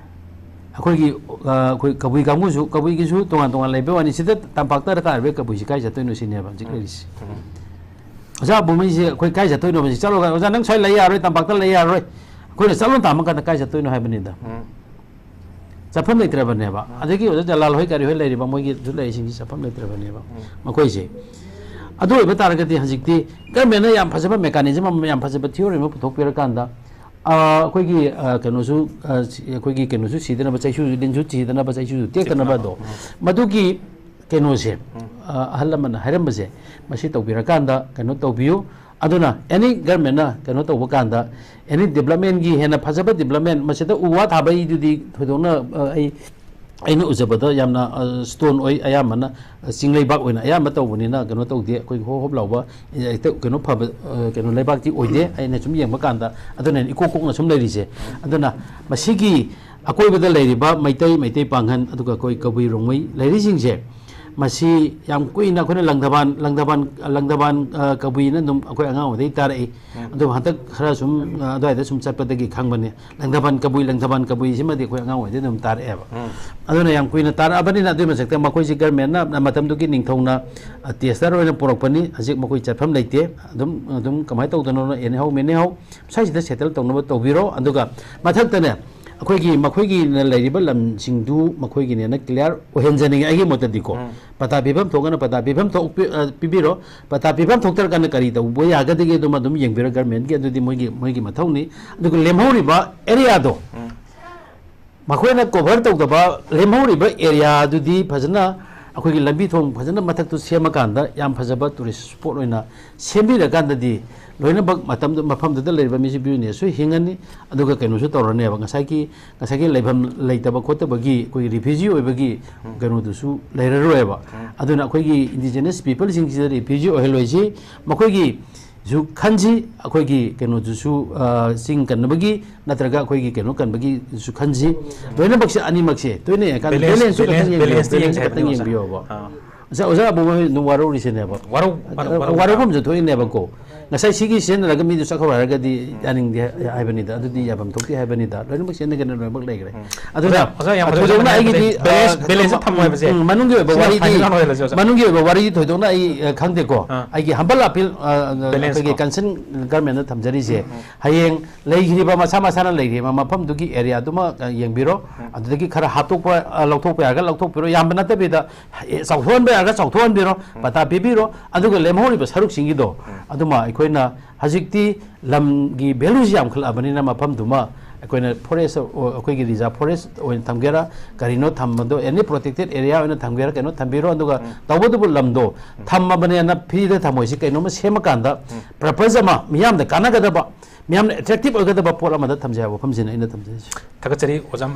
ꯑꯩꯈꯣꯏꯒꯤ, ꯑ, ꯑꯩꯈꯣꯏ ꯀꯕꯨꯏ ꯀꯥꯡꯕꯨꯁꯨ, ꯀꯕꯨꯏꯒꯤꯁꯨ ꯇꯣꯉꯥꯟ ꯇꯣꯉꯥꯟ ꯂꯩꯕ ꯋꯥꯅꯤ꯫ ꯁꯤꯗ ꯇꯝꯄꯥꯛꯇ ꯗꯔꯀꯥꯔ ꯑꯣꯏꯕ ꯀꯕꯨꯏꯁꯤ ꯀꯥꯏ ꯆꯠꯇꯣꯏꯅꯣ ꯁꯤꯅꯦꯕ ꯍꯧꯖꯤꯛ ꯎꯝ꯫ ꯂꯩꯔꯤꯁꯦ꯫ ꯎꯝ꯫ ꯑꯣꯖꯥ ꯕꯨꯃꯩꯁꯦ ꯑꯩꯈꯣꯏ ꯀꯥꯏ ꯆꯠꯇꯣꯏꯅꯣ? ꯍꯧꯖꯤꯛ ꯆꯠꯂꯣ, "ꯑꯣꯖꯥ, ꯅꯪ ꯁ꯭ꯋꯥꯏ ꯂꯩ ꯌꯥꯔꯣꯏ, ꯇꯝꯄꯥꯛꯇ ꯂꯩ ꯌꯥꯔꯣꯏ, ꯑꯩꯈꯣꯏꯅ ꯆꯠꯂꯣ ꯇꯥꯝꯃ ꯀꯥꯟꯗ ꯀꯥꯏ ꯆꯠꯇꯣꯏꯅꯣ?" ꯍꯥꯏꯕꯅꯤꯗ꯫ ꯎꯝ꯫ ꯆꯠꯐꯝ ꯂꯩꯇ꯭ꯔꯕꯅꯦꯕ꯫ ꯎꯝ꯫ ꯑꯗꯒꯤ ꯑꯣꯖꯥ ꯖꯂꯥꯜ ꯍꯣꯏ ꯀꯔꯤ ꯍꯣꯏ ꯂꯩꯔꯤꯕ, ꯃꯣꯏꯒꯤ ꯂꯩꯔꯤꯁꯤꯡꯁꯤ ꯆꯠꯐꯝ ꯂꯩꯇ꯭ꯔꯕꯅꯦꯕ꯫ ꯎꯝ꯫ ꯃꯈꯣꯏꯁꯦ꯫ ꯑꯗꯨ ꯑꯣꯏꯕ ꯇꯥꯔꯒꯗꯤ ꯍꯧꯖꯤꯛꯇꯤ ꯒꯔꯃꯦꯟꯅ ꯌꯥꯝ ꯐꯖꯕ ꯃꯦꯀꯥꯅꯤꯖꯝ ꯑꯃ, ꯌꯥꯝ ꯐꯖꯕ ꯊꯤꯑꯣꯔꯤ ꯑꯃ ꯄꯨꯊꯣꯛꯄꯤꯔꯀꯥꯟꯗ, ꯑ, ꯑꯩꯈꯣꯏꯒꯤ, ꯑ, ꯀꯩꯅꯣꯁꯨ, ꯑ, ꯁꯤ-, ꯑꯩꯈꯣꯏꯒꯤ ꯀꯩꯅꯣꯁꯨ ꯁꯤꯗꯅꯕ, ꯆꯩꯁꯨ ꯂꯤꯟꯁꯨ ꯁꯤꯗꯅꯕ, ꯆꯩꯁꯨꯁꯨ ꯇꯦꯛꯇꯅꯕ ꯇꯦꯛꯇꯅꯕ꯫ ꯑꯗꯣ, ꯎꯝ꯫ ꯃꯗꯨꯒꯤ ꯀꯩꯅꯣꯁꯦ, ꯎꯝ꯫ ꯑ, ꯑꯍꯜ ꯂꯃꯟꯅ ꯍꯥꯏꯔꯝꯕꯁꯦ, ꯃꯁꯤ ꯇꯧꯕꯤꯔꯀꯥꯟꯗ ꯀꯩꯅꯣ ꯇꯧꯕꯤꯌꯨ꯫ ꯑꯗꯨꯅ ꯑꯦꯅꯤ ꯒꯔꯃꯦꯟꯅ ꯀꯩꯅꯣ ꯇꯧꯕ ꯀꯥꯟꯗ, ꯑꯦꯅꯤ ꯗꯤꯕ꯭ꯂꯞꯃꯦꯟꯒꯤ ꯍꯦꯟꯅ ꯐꯖꯕ ꯗꯤꯕ꯭ꯂꯞꯃꯦꯟ, ꯃꯁꯤꯗ ꯎ ꯋꯥ ꯊꯥꯕꯩꯗꯨꯗꯤ ꯊꯣꯏꯗꯣꯛꯅ, ꯑ, ꯑꯩ, ꯑꯩꯅ ꯎꯖꯕꯗ ꯌꯥꯝꯅ, ꯑ, ꯁ꯭ꯇꯣꯟ ꯑꯣꯏ, ꯑꯌꯥꯝꯕꯅ, ꯑ, ꯆꯤꯡ ꯂꯩꯕꯥꯛ ꯑꯣꯏꯅ ꯑꯌꯥꯝꯕ ꯇꯧꯕꯅꯤꯅ ꯀꯩꯅꯣ ꯇꯧꯗꯦ꯫ ꯑꯩꯈꯣꯏꯒꯤ ꯍꯣꯞ ꯍꯣꯞ ꯂꯥꯎꯕ, ꯑ, ꯍꯦꯛꯇ ꯀꯩꯅꯣ ꯐꯕ, ꯑ, ꯀꯩꯅꯣ ꯂꯩꯕꯥꯛꯇꯤ ꯑꯣꯏꯗꯦ, ꯑꯩꯅ ꯁꯨꯝ ꯌꯦꯡꯕ ꯀꯥꯟꯗ꯫ ꯑꯗꯨꯅ ꯏꯀꯣꯛ ꯀꯣꯛꯅ ꯁꯨꯝ ꯂꯩꯔꯤꯁꯦ꯫ ꯑꯗꯨꯅ ꯃꯁꯤꯒꯤ ꯑꯀꯣꯏꯕꯗ ꯂꯩꯔꯤꯕ ꯃꯩꯇꯩ, ꯃꯩꯇꯩ ꯄꯥꯡꯒꯜ, ꯑꯗꯨꯒ ꯑꯩꯈꯣꯏ ꯀꯕꯨꯏ ꯔꯣꯡꯃꯩ ꯂꯩꯔꯤꯁꯤꯡꯁꯦ, ꯃꯁꯤ ꯌꯥꯝ ꯀꯨꯏꯅ ꯑꯩꯈꯣꯏꯅ ꯂꯪꯗꯕꯥꯟ, ꯂꯪꯗꯕꯥꯟ, ꯂꯪꯗꯕꯥꯟ, ꯑ, ꯀꯕꯨꯏꯅ ꯑꯗꯨꯝ ꯑꯩꯈꯣꯏ ꯑꯉꯥꯡ ꯑꯣꯏꯔꯤꯉꯩꯗꯒꯤ ꯇꯥꯔꯛꯏ꯫ ꯎꯝ꯫ ꯑꯗꯨꯕꯨ ꯍꯟꯗꯛ ꯈꯔ ꯁꯨꯝ, ꯑ, ꯑꯗꯨꯋꯥꯏꯗ ꯁꯨꯝ ꯆꯠꯄꯗꯒꯤ ꯈꯪꯕꯅꯤ꯫ ꯂꯪꯗꯕꯥꯟ ꯀꯕꯨꯏ, ꯂꯪꯗꯕꯥꯟ ꯀꯕꯨꯏꯁꯤꯃꯗꯤ ꯑꯩꯈꯣꯏ ꯑꯉꯥꯡ ꯑꯣꯏꯔꯤꯉꯩꯗꯒꯤ ꯑꯗꯨꯝ ꯇꯥꯔꯛꯑꯦꯕ꯫ ꯎꯝ꯫ ꯑꯗꯨꯅ ꯌꯥꯝ ꯀꯨꯏꯅ ꯇꯥꯔꯛꯑꯕꯅꯤꯅ, ꯑꯗꯨꯒꯤ ꯃꯊꯛꯇ ꯃꯈꯣꯏꯁꯤ ꯒꯔꯃꯦꯟꯅ ꯃꯇꯝꯗꯨꯒꯤ ꯅꯤꯡꯊꯧꯅ, ꯑ, ꯇꯦꯁꯇꯔ ꯑꯣꯏꯅ ꯄꯨꯔꯛꯄꯅꯤ꯫ ꯍꯧꯖꯤꯛ ꯃꯈꯣꯏ ꯆꯠꯐꯝ ꯂꯩꯇꯦ꯫ ꯑꯗꯨꯝ, ꯑꯗꯨꯝ ꯀꯃꯥꯏꯅ ꯇꯧꯗꯅꯣ, ꯑꯦꯅꯤꯍꯥꯎ ꯃꯦꯅꯤꯍꯥꯎ, ꯁ꯭ꯋꯥꯏꯁꯤꯗ ꯁꯦꯇꯜ ꯇꯧꯅꯕ ꯇꯧꯕꯤꯔꯣ꯫ ꯑꯗꯨꯒ ꯃꯊꯛꯇꯅꯦ, ꯑꯩꯈꯣꯏꯒꯤ, ꯃꯈꯣꯏꯒꯤꯅ ꯂꯩꯔꯤꯕ ꯂꯝꯁꯤꯡꯗꯨ ꯃꯈꯣꯏꯒꯤꯅꯦꯅ ꯀ꯭ꯂꯤꯌꯥꯔ ꯑꯣꯏꯍꯟꯖꯅꯤꯡꯉꯤ, ꯑꯩꯒꯤ ꯃꯣꯠꯇꯗꯤꯀꯣ꯫ ꯎꯝ꯫ ꯄꯇꯥ ꯄꯤꯐꯝ ꯊꯣꯛꯑꯒꯅ ꯄꯇꯥ ꯄꯤꯐꯝ ꯊꯣꯛ-, ꯄꯤ-, ꯑ, ꯄꯤꯕꯤꯔꯣ꯫ ꯄꯇꯥ ꯄꯤꯐꯝ ꯊꯣꯛꯇ꯭ꯔꯀꯥꯟꯗ ꯀꯔꯤ ꯇꯧꯕ ꯌꯥꯒꯗꯒꯦ, ꯑꯗꯨꯃ ꯑꯗꯨꯝ ꯌꯦꯡꯕꯤꯔꯣ꯫ ꯒꯔꯃꯦꯟꯒꯤ ꯑꯗꯨꯗꯤ ꯃꯣꯏꯒꯤ, ꯃꯣꯏꯒꯤ ꯃꯊꯧꯅꯤ꯫ ꯑꯗꯨꯒ ꯂꯦꯝꯍꯧꯔꯤꯕ ꯑꯦꯔꯤꯌꯥꯗꯣ, ꯎꯝ꯫ ꯃꯈꯣꯏꯅ ꯀꯣꯚꯔ ꯇꯧꯗꯕ ꯂꯦꯝꯍꯧꯔꯤꯕ ꯑꯦꯔꯤꯌꯥꯗꯨꯗꯤ ꯐꯖꯅ ꯑꯩꯈꯣꯏꯒꯤ ꯂꯝꯕꯤ ꯊꯣꯡ ꯐꯖꯅ ꯃꯊꯛꯇꯨ ꯁꯦꯝꯃꯀꯥꯟꯗ ꯌꯥꯝ ꯐꯖꯕ ꯇꯨꯔꯤꯁ ꯁ꯭ꯄꯣꯠ ꯑꯣꯏꯅ ꯁꯦꯝꯕꯤꯔꯀꯥꯟꯗꯗꯤ ꯂꯣꯏꯅꯃꯛ ꯃꯇꯝꯗꯨ ꯃꯐꯝꯗꯨꯗ ꯂꯩꯔꯤꯕ ꯃꯤꯁꯤ ꯕꯤꯖꯤꯅꯦꯁꯁꯨ ꯍꯤꯡꯉꯅꯤ, ꯑꯗꯨꯒ ꯀꯩꯅꯣꯁꯨ ꯇꯧꯔꯅꯦꯕ, ꯉꯁꯥꯏꯒꯤ ꯉꯁꯥꯏꯒꯤ ꯂꯩꯐꯝ ꯂꯩꯇꯕ ꯈꯣꯠꯇꯕꯒꯤ ꯑꯩꯈꯣꯏꯒꯤ ꯔꯤꯐ꯭ꯌꯨꯖꯤ ꯑꯣꯏꯕꯒꯤ ꯀꯩꯅꯣꯗꯨꯁꯨ ꯂꯩꯔꯔꯣꯏꯕ꯫ ꯑꯗꯨꯅ ꯑꯩꯈꯣꯏꯒꯤ ꯏꯟꯗꯤꯖꯤꯅꯁ ꯄꯤꯄꯜꯁꯤꯡꯁꯤꯗ ꯔꯤꯐ꯭ꯌꯨꯖꯤ ꯑꯣꯏꯍꯜꯂꯣꯏꯁꯤ, ꯃꯈꯣꯏꯒꯤ ꯁꯨ ꯈꯟꯁꯤ, ꯑꯩꯈꯣꯏꯒꯤ ꯀꯩꯅꯣꯗꯨꯁꯨ, ꯑ, ꯆꯤꯡ ꯀꯟꯕꯒꯤ ꯅꯠꯇ꯭ꯔꯒ ꯑꯩꯈꯣꯏꯒꯤ ꯀꯩꯅꯣ ꯀꯟꯕꯒꯤꯁꯨ ꯈꯟꯁꯤ꯫ ꯂꯣꯏꯅꯃꯛꯁꯦ, ꯑꯅꯤꯃꯛꯁꯦ ꯇꯣꯏꯅ ꯌꯦꯡꯉꯀꯥꯟꯗ ꯕꯦꯂꯦꯟꯁ, ꯕꯦꯂꯦꯟꯁꯁꯨ ꯈꯛꯇꯪ ꯕꯦꯂꯦꯟꯁ, ꯌꯦꯡꯕꯤꯌꯨ, ꯕꯦꯂꯦꯟꯁꯁꯦ ꯕꯦꯂꯦꯟꯁꯁꯨ ꯈꯛꯇꯪ ꯌꯦꯡꯕꯤꯌꯨ, ꯑꯣꯖꯥ꯫ ꯌꯦꯡꯕꯤꯌꯣꯕ꯫ ꯑꯥ꯫ ꯑꯣꯖꯥ, ꯑꯣꯖꯥ ꯑꯕꯨꯡ ꯍꯣꯏ ꯑꯗꯨꯝ ꯋꯥꯔꯧꯔꯤꯁꯤꯅꯦꯕ꯫ ꯋꯥꯔꯧ-, ꯋꯥꯔꯧ-, ꯑ, ꯋꯥꯔꯧꯐꯝꯁꯨ ꯊꯣꯛꯏꯅꯦꯕꯀꯣ꯫ ꯉꯁꯥꯏ ꯁꯤꯒꯤ ꯁꯤꯖꯤꯟꯅꯔꯒ ꯃꯤꯗꯨ ꯆꯠꯈ꯭ꯔꯣ ꯍꯥꯏꯔꯒꯗꯤ ꯌꯥꯅꯤꯡꯗꯦ ꯍꯥꯏꯕꯅꯤꯗ, ꯑꯗꯨꯗꯤ ꯌꯥꯐꯝ ꯊꯣꯛꯇꯦ ꯍꯥꯏꯕꯅꯤꯗ, ꯂꯣꯏꯅꯃꯛ ꯁꯤꯖꯤꯟꯅꯒꯦꯅ ꯂꯣꯏꯅꯃꯛ ꯂꯩꯈ꯭ꯔꯦ꯫ ꯑꯗꯨꯅ ꯑꯣꯖꯥ, ꯑꯣꯖꯥ, ꯌꯥꯝ ꯐꯖꯕ ꯊꯣꯏꯗꯣꯛꯅ ꯍꯥꯏꯕꯗꯤ ꯑꯩꯒꯤꯗꯤ, ꯕꯦꯂꯦꯟꯁ, ꯑ, ꯕꯦꯂꯦꯟꯁꯁꯦ ꯊꯝꯃꯣ ꯍꯥꯏꯕꯁꯦ ꯎꯝ, ꯃꯅꯨꯡꯒꯤ ꯑꯣꯏꯕ ꯁꯤꯅ ꯋꯥꯔꯤꯗꯤ, ꯐꯥꯏꯅꯦꯜ ꯑꯣꯏꯅ ꯂꯩꯔꯁꯦ, ꯑꯣꯖꯥ꯫ ꯃꯅꯨꯡꯒꯤ ꯑꯣꯏꯕ ꯋꯥꯔꯤꯗꯤ ꯊꯣꯏꯗꯣꯛꯅ ꯑꯩ, ꯑ, ꯈꯪꯗꯦꯀꯣ꯫ ꯑꯥ꯫ ꯑꯩꯒꯤ ꯍꯝꯕꯜ ꯑꯄꯤꯜ, ꯑ, ꯕꯦꯂꯦꯟꯁ ꯑꯩꯈꯣꯏꯒꯤ ꯀꯣ꯫ ꯀꯟꯁꯔꯟ ꯒꯔꯃꯦꯟꯗ ꯊꯝꯖꯔꯤꯁꯦ, ꯎꯝ, ꯎꯝ꯫ ꯍꯌꯦꯡ ꯂꯩꯈ꯭ꯔꯤꯕ, ꯃꯁꯥ ꯃꯁꯥꯅ ꯂꯩꯈ꯭ꯔꯤꯕ ꯃꯐꯝꯗꯨꯒꯤ ꯑꯦꯔꯤꯌꯥꯗꯨꯃ, ꯑ, ꯌꯦꯡꯕꯤꯔꯣ꯫ ꯎꯝ꯫ ꯑꯗꯨꯗꯒꯤ ꯈꯔ ꯍꯥꯞꯇꯣꯛꯄ, ꯑ, ꯂꯧꯊꯣꯛꯄ ꯌꯥꯔꯒ ꯂꯧꯊꯣꯛꯄꯤꯔꯣ, ꯌꯥꯝꯕ ꯅꯠꯇꯕꯤꯗ, ꯑꯦ, ꯆꯥꯎꯊꯣꯛꯍꯟꯕ ꯌꯥꯔꯒ ꯆꯥꯎꯊꯣꯛꯍꯟꯕꯤꯔꯣ, ꯎꯝ꯫ ꯄꯇꯥ ꯄꯤꯕꯤꯔꯣ, ꯑꯗꯨꯒ ꯂꯦꯝꯍꯧꯔꯤꯕ ꯁꯔꯨꯛꯁꯤꯡꯒꯤꯗꯣ, ꯎꯝ꯫ ꯑꯗꯨꯃ ꯑꯩꯈꯣꯏꯅ ꯍꯧꯖꯤꯛꯇꯤ ꯂꯝꯒꯤ ꯚꯦꯂꯨꯁꯤ ꯌꯥꯝꯈꯠꯂꯛꯑꯕꯅꯤꯅ ꯃꯐꯝꯗꯨꯃ ꯑꯩꯈꯣꯏꯅ ꯐꯣꯔꯦꯁ, ꯑꯩꯈꯣꯏꯒꯤ ꯔꯤꯖꯥꯔꯚ ꯐꯣꯔꯦꯁ ꯑꯣꯏꯅ ꯊꯝꯒꯦꯔꯥ, ꯀꯔꯤꯅꯣ ꯊꯝꯕꯗꯣ, ꯑꯦꯅꯤ ꯄ꯭ꯔꯣꯇꯦꯛꯇꯦꯠ ꯑꯦꯔꯤꯌꯥ ꯑꯣꯏꯅ ꯊꯝꯒꯦꯔꯥ, ꯀꯩꯅꯣ ꯊꯝꯕꯤꯔꯣ, ꯑꯗꯨꯒ ꯎꯝ꯫ ꯇꯧꯕꯇꯕꯨ ꯂꯝꯗꯣ ꯎꯝ꯫ ꯊꯝꯃꯕꯅꯦꯅ ꯐ꯭ꯔꯤꯗ ꯊꯝꯃꯣꯏꯁꯤ, ꯀꯩꯅꯣꯝꯃ ꯁꯦꯝꯃꯀꯥꯟꯗ ꯎꯝ꯫ ꯄꯔꯄꯁ ꯑꯃ, ꯃꯤꯌꯥꯝꯗ ꯀꯥꯟꯅꯒꯗꯕ, ꯃꯤꯌꯥꯝꯅ ꯑꯦꯇ꯭ꯔꯦꯛꯇꯤꯞ ꯑꯣꯏꯒꯗꯕ ꯄꯣꯠ ꯑꯃꯗ ꯊꯝꯖꯩ ꯍꯥꯏꯕ ꯋꯥꯐꯝꯁꯤꯅ ꯑꯩꯅ ꯊꯝꯖꯔꯤꯁꯦ꯫ ꯊꯥꯒꯠꯆꯔꯤ ꯑꯣꯖꯥ꯫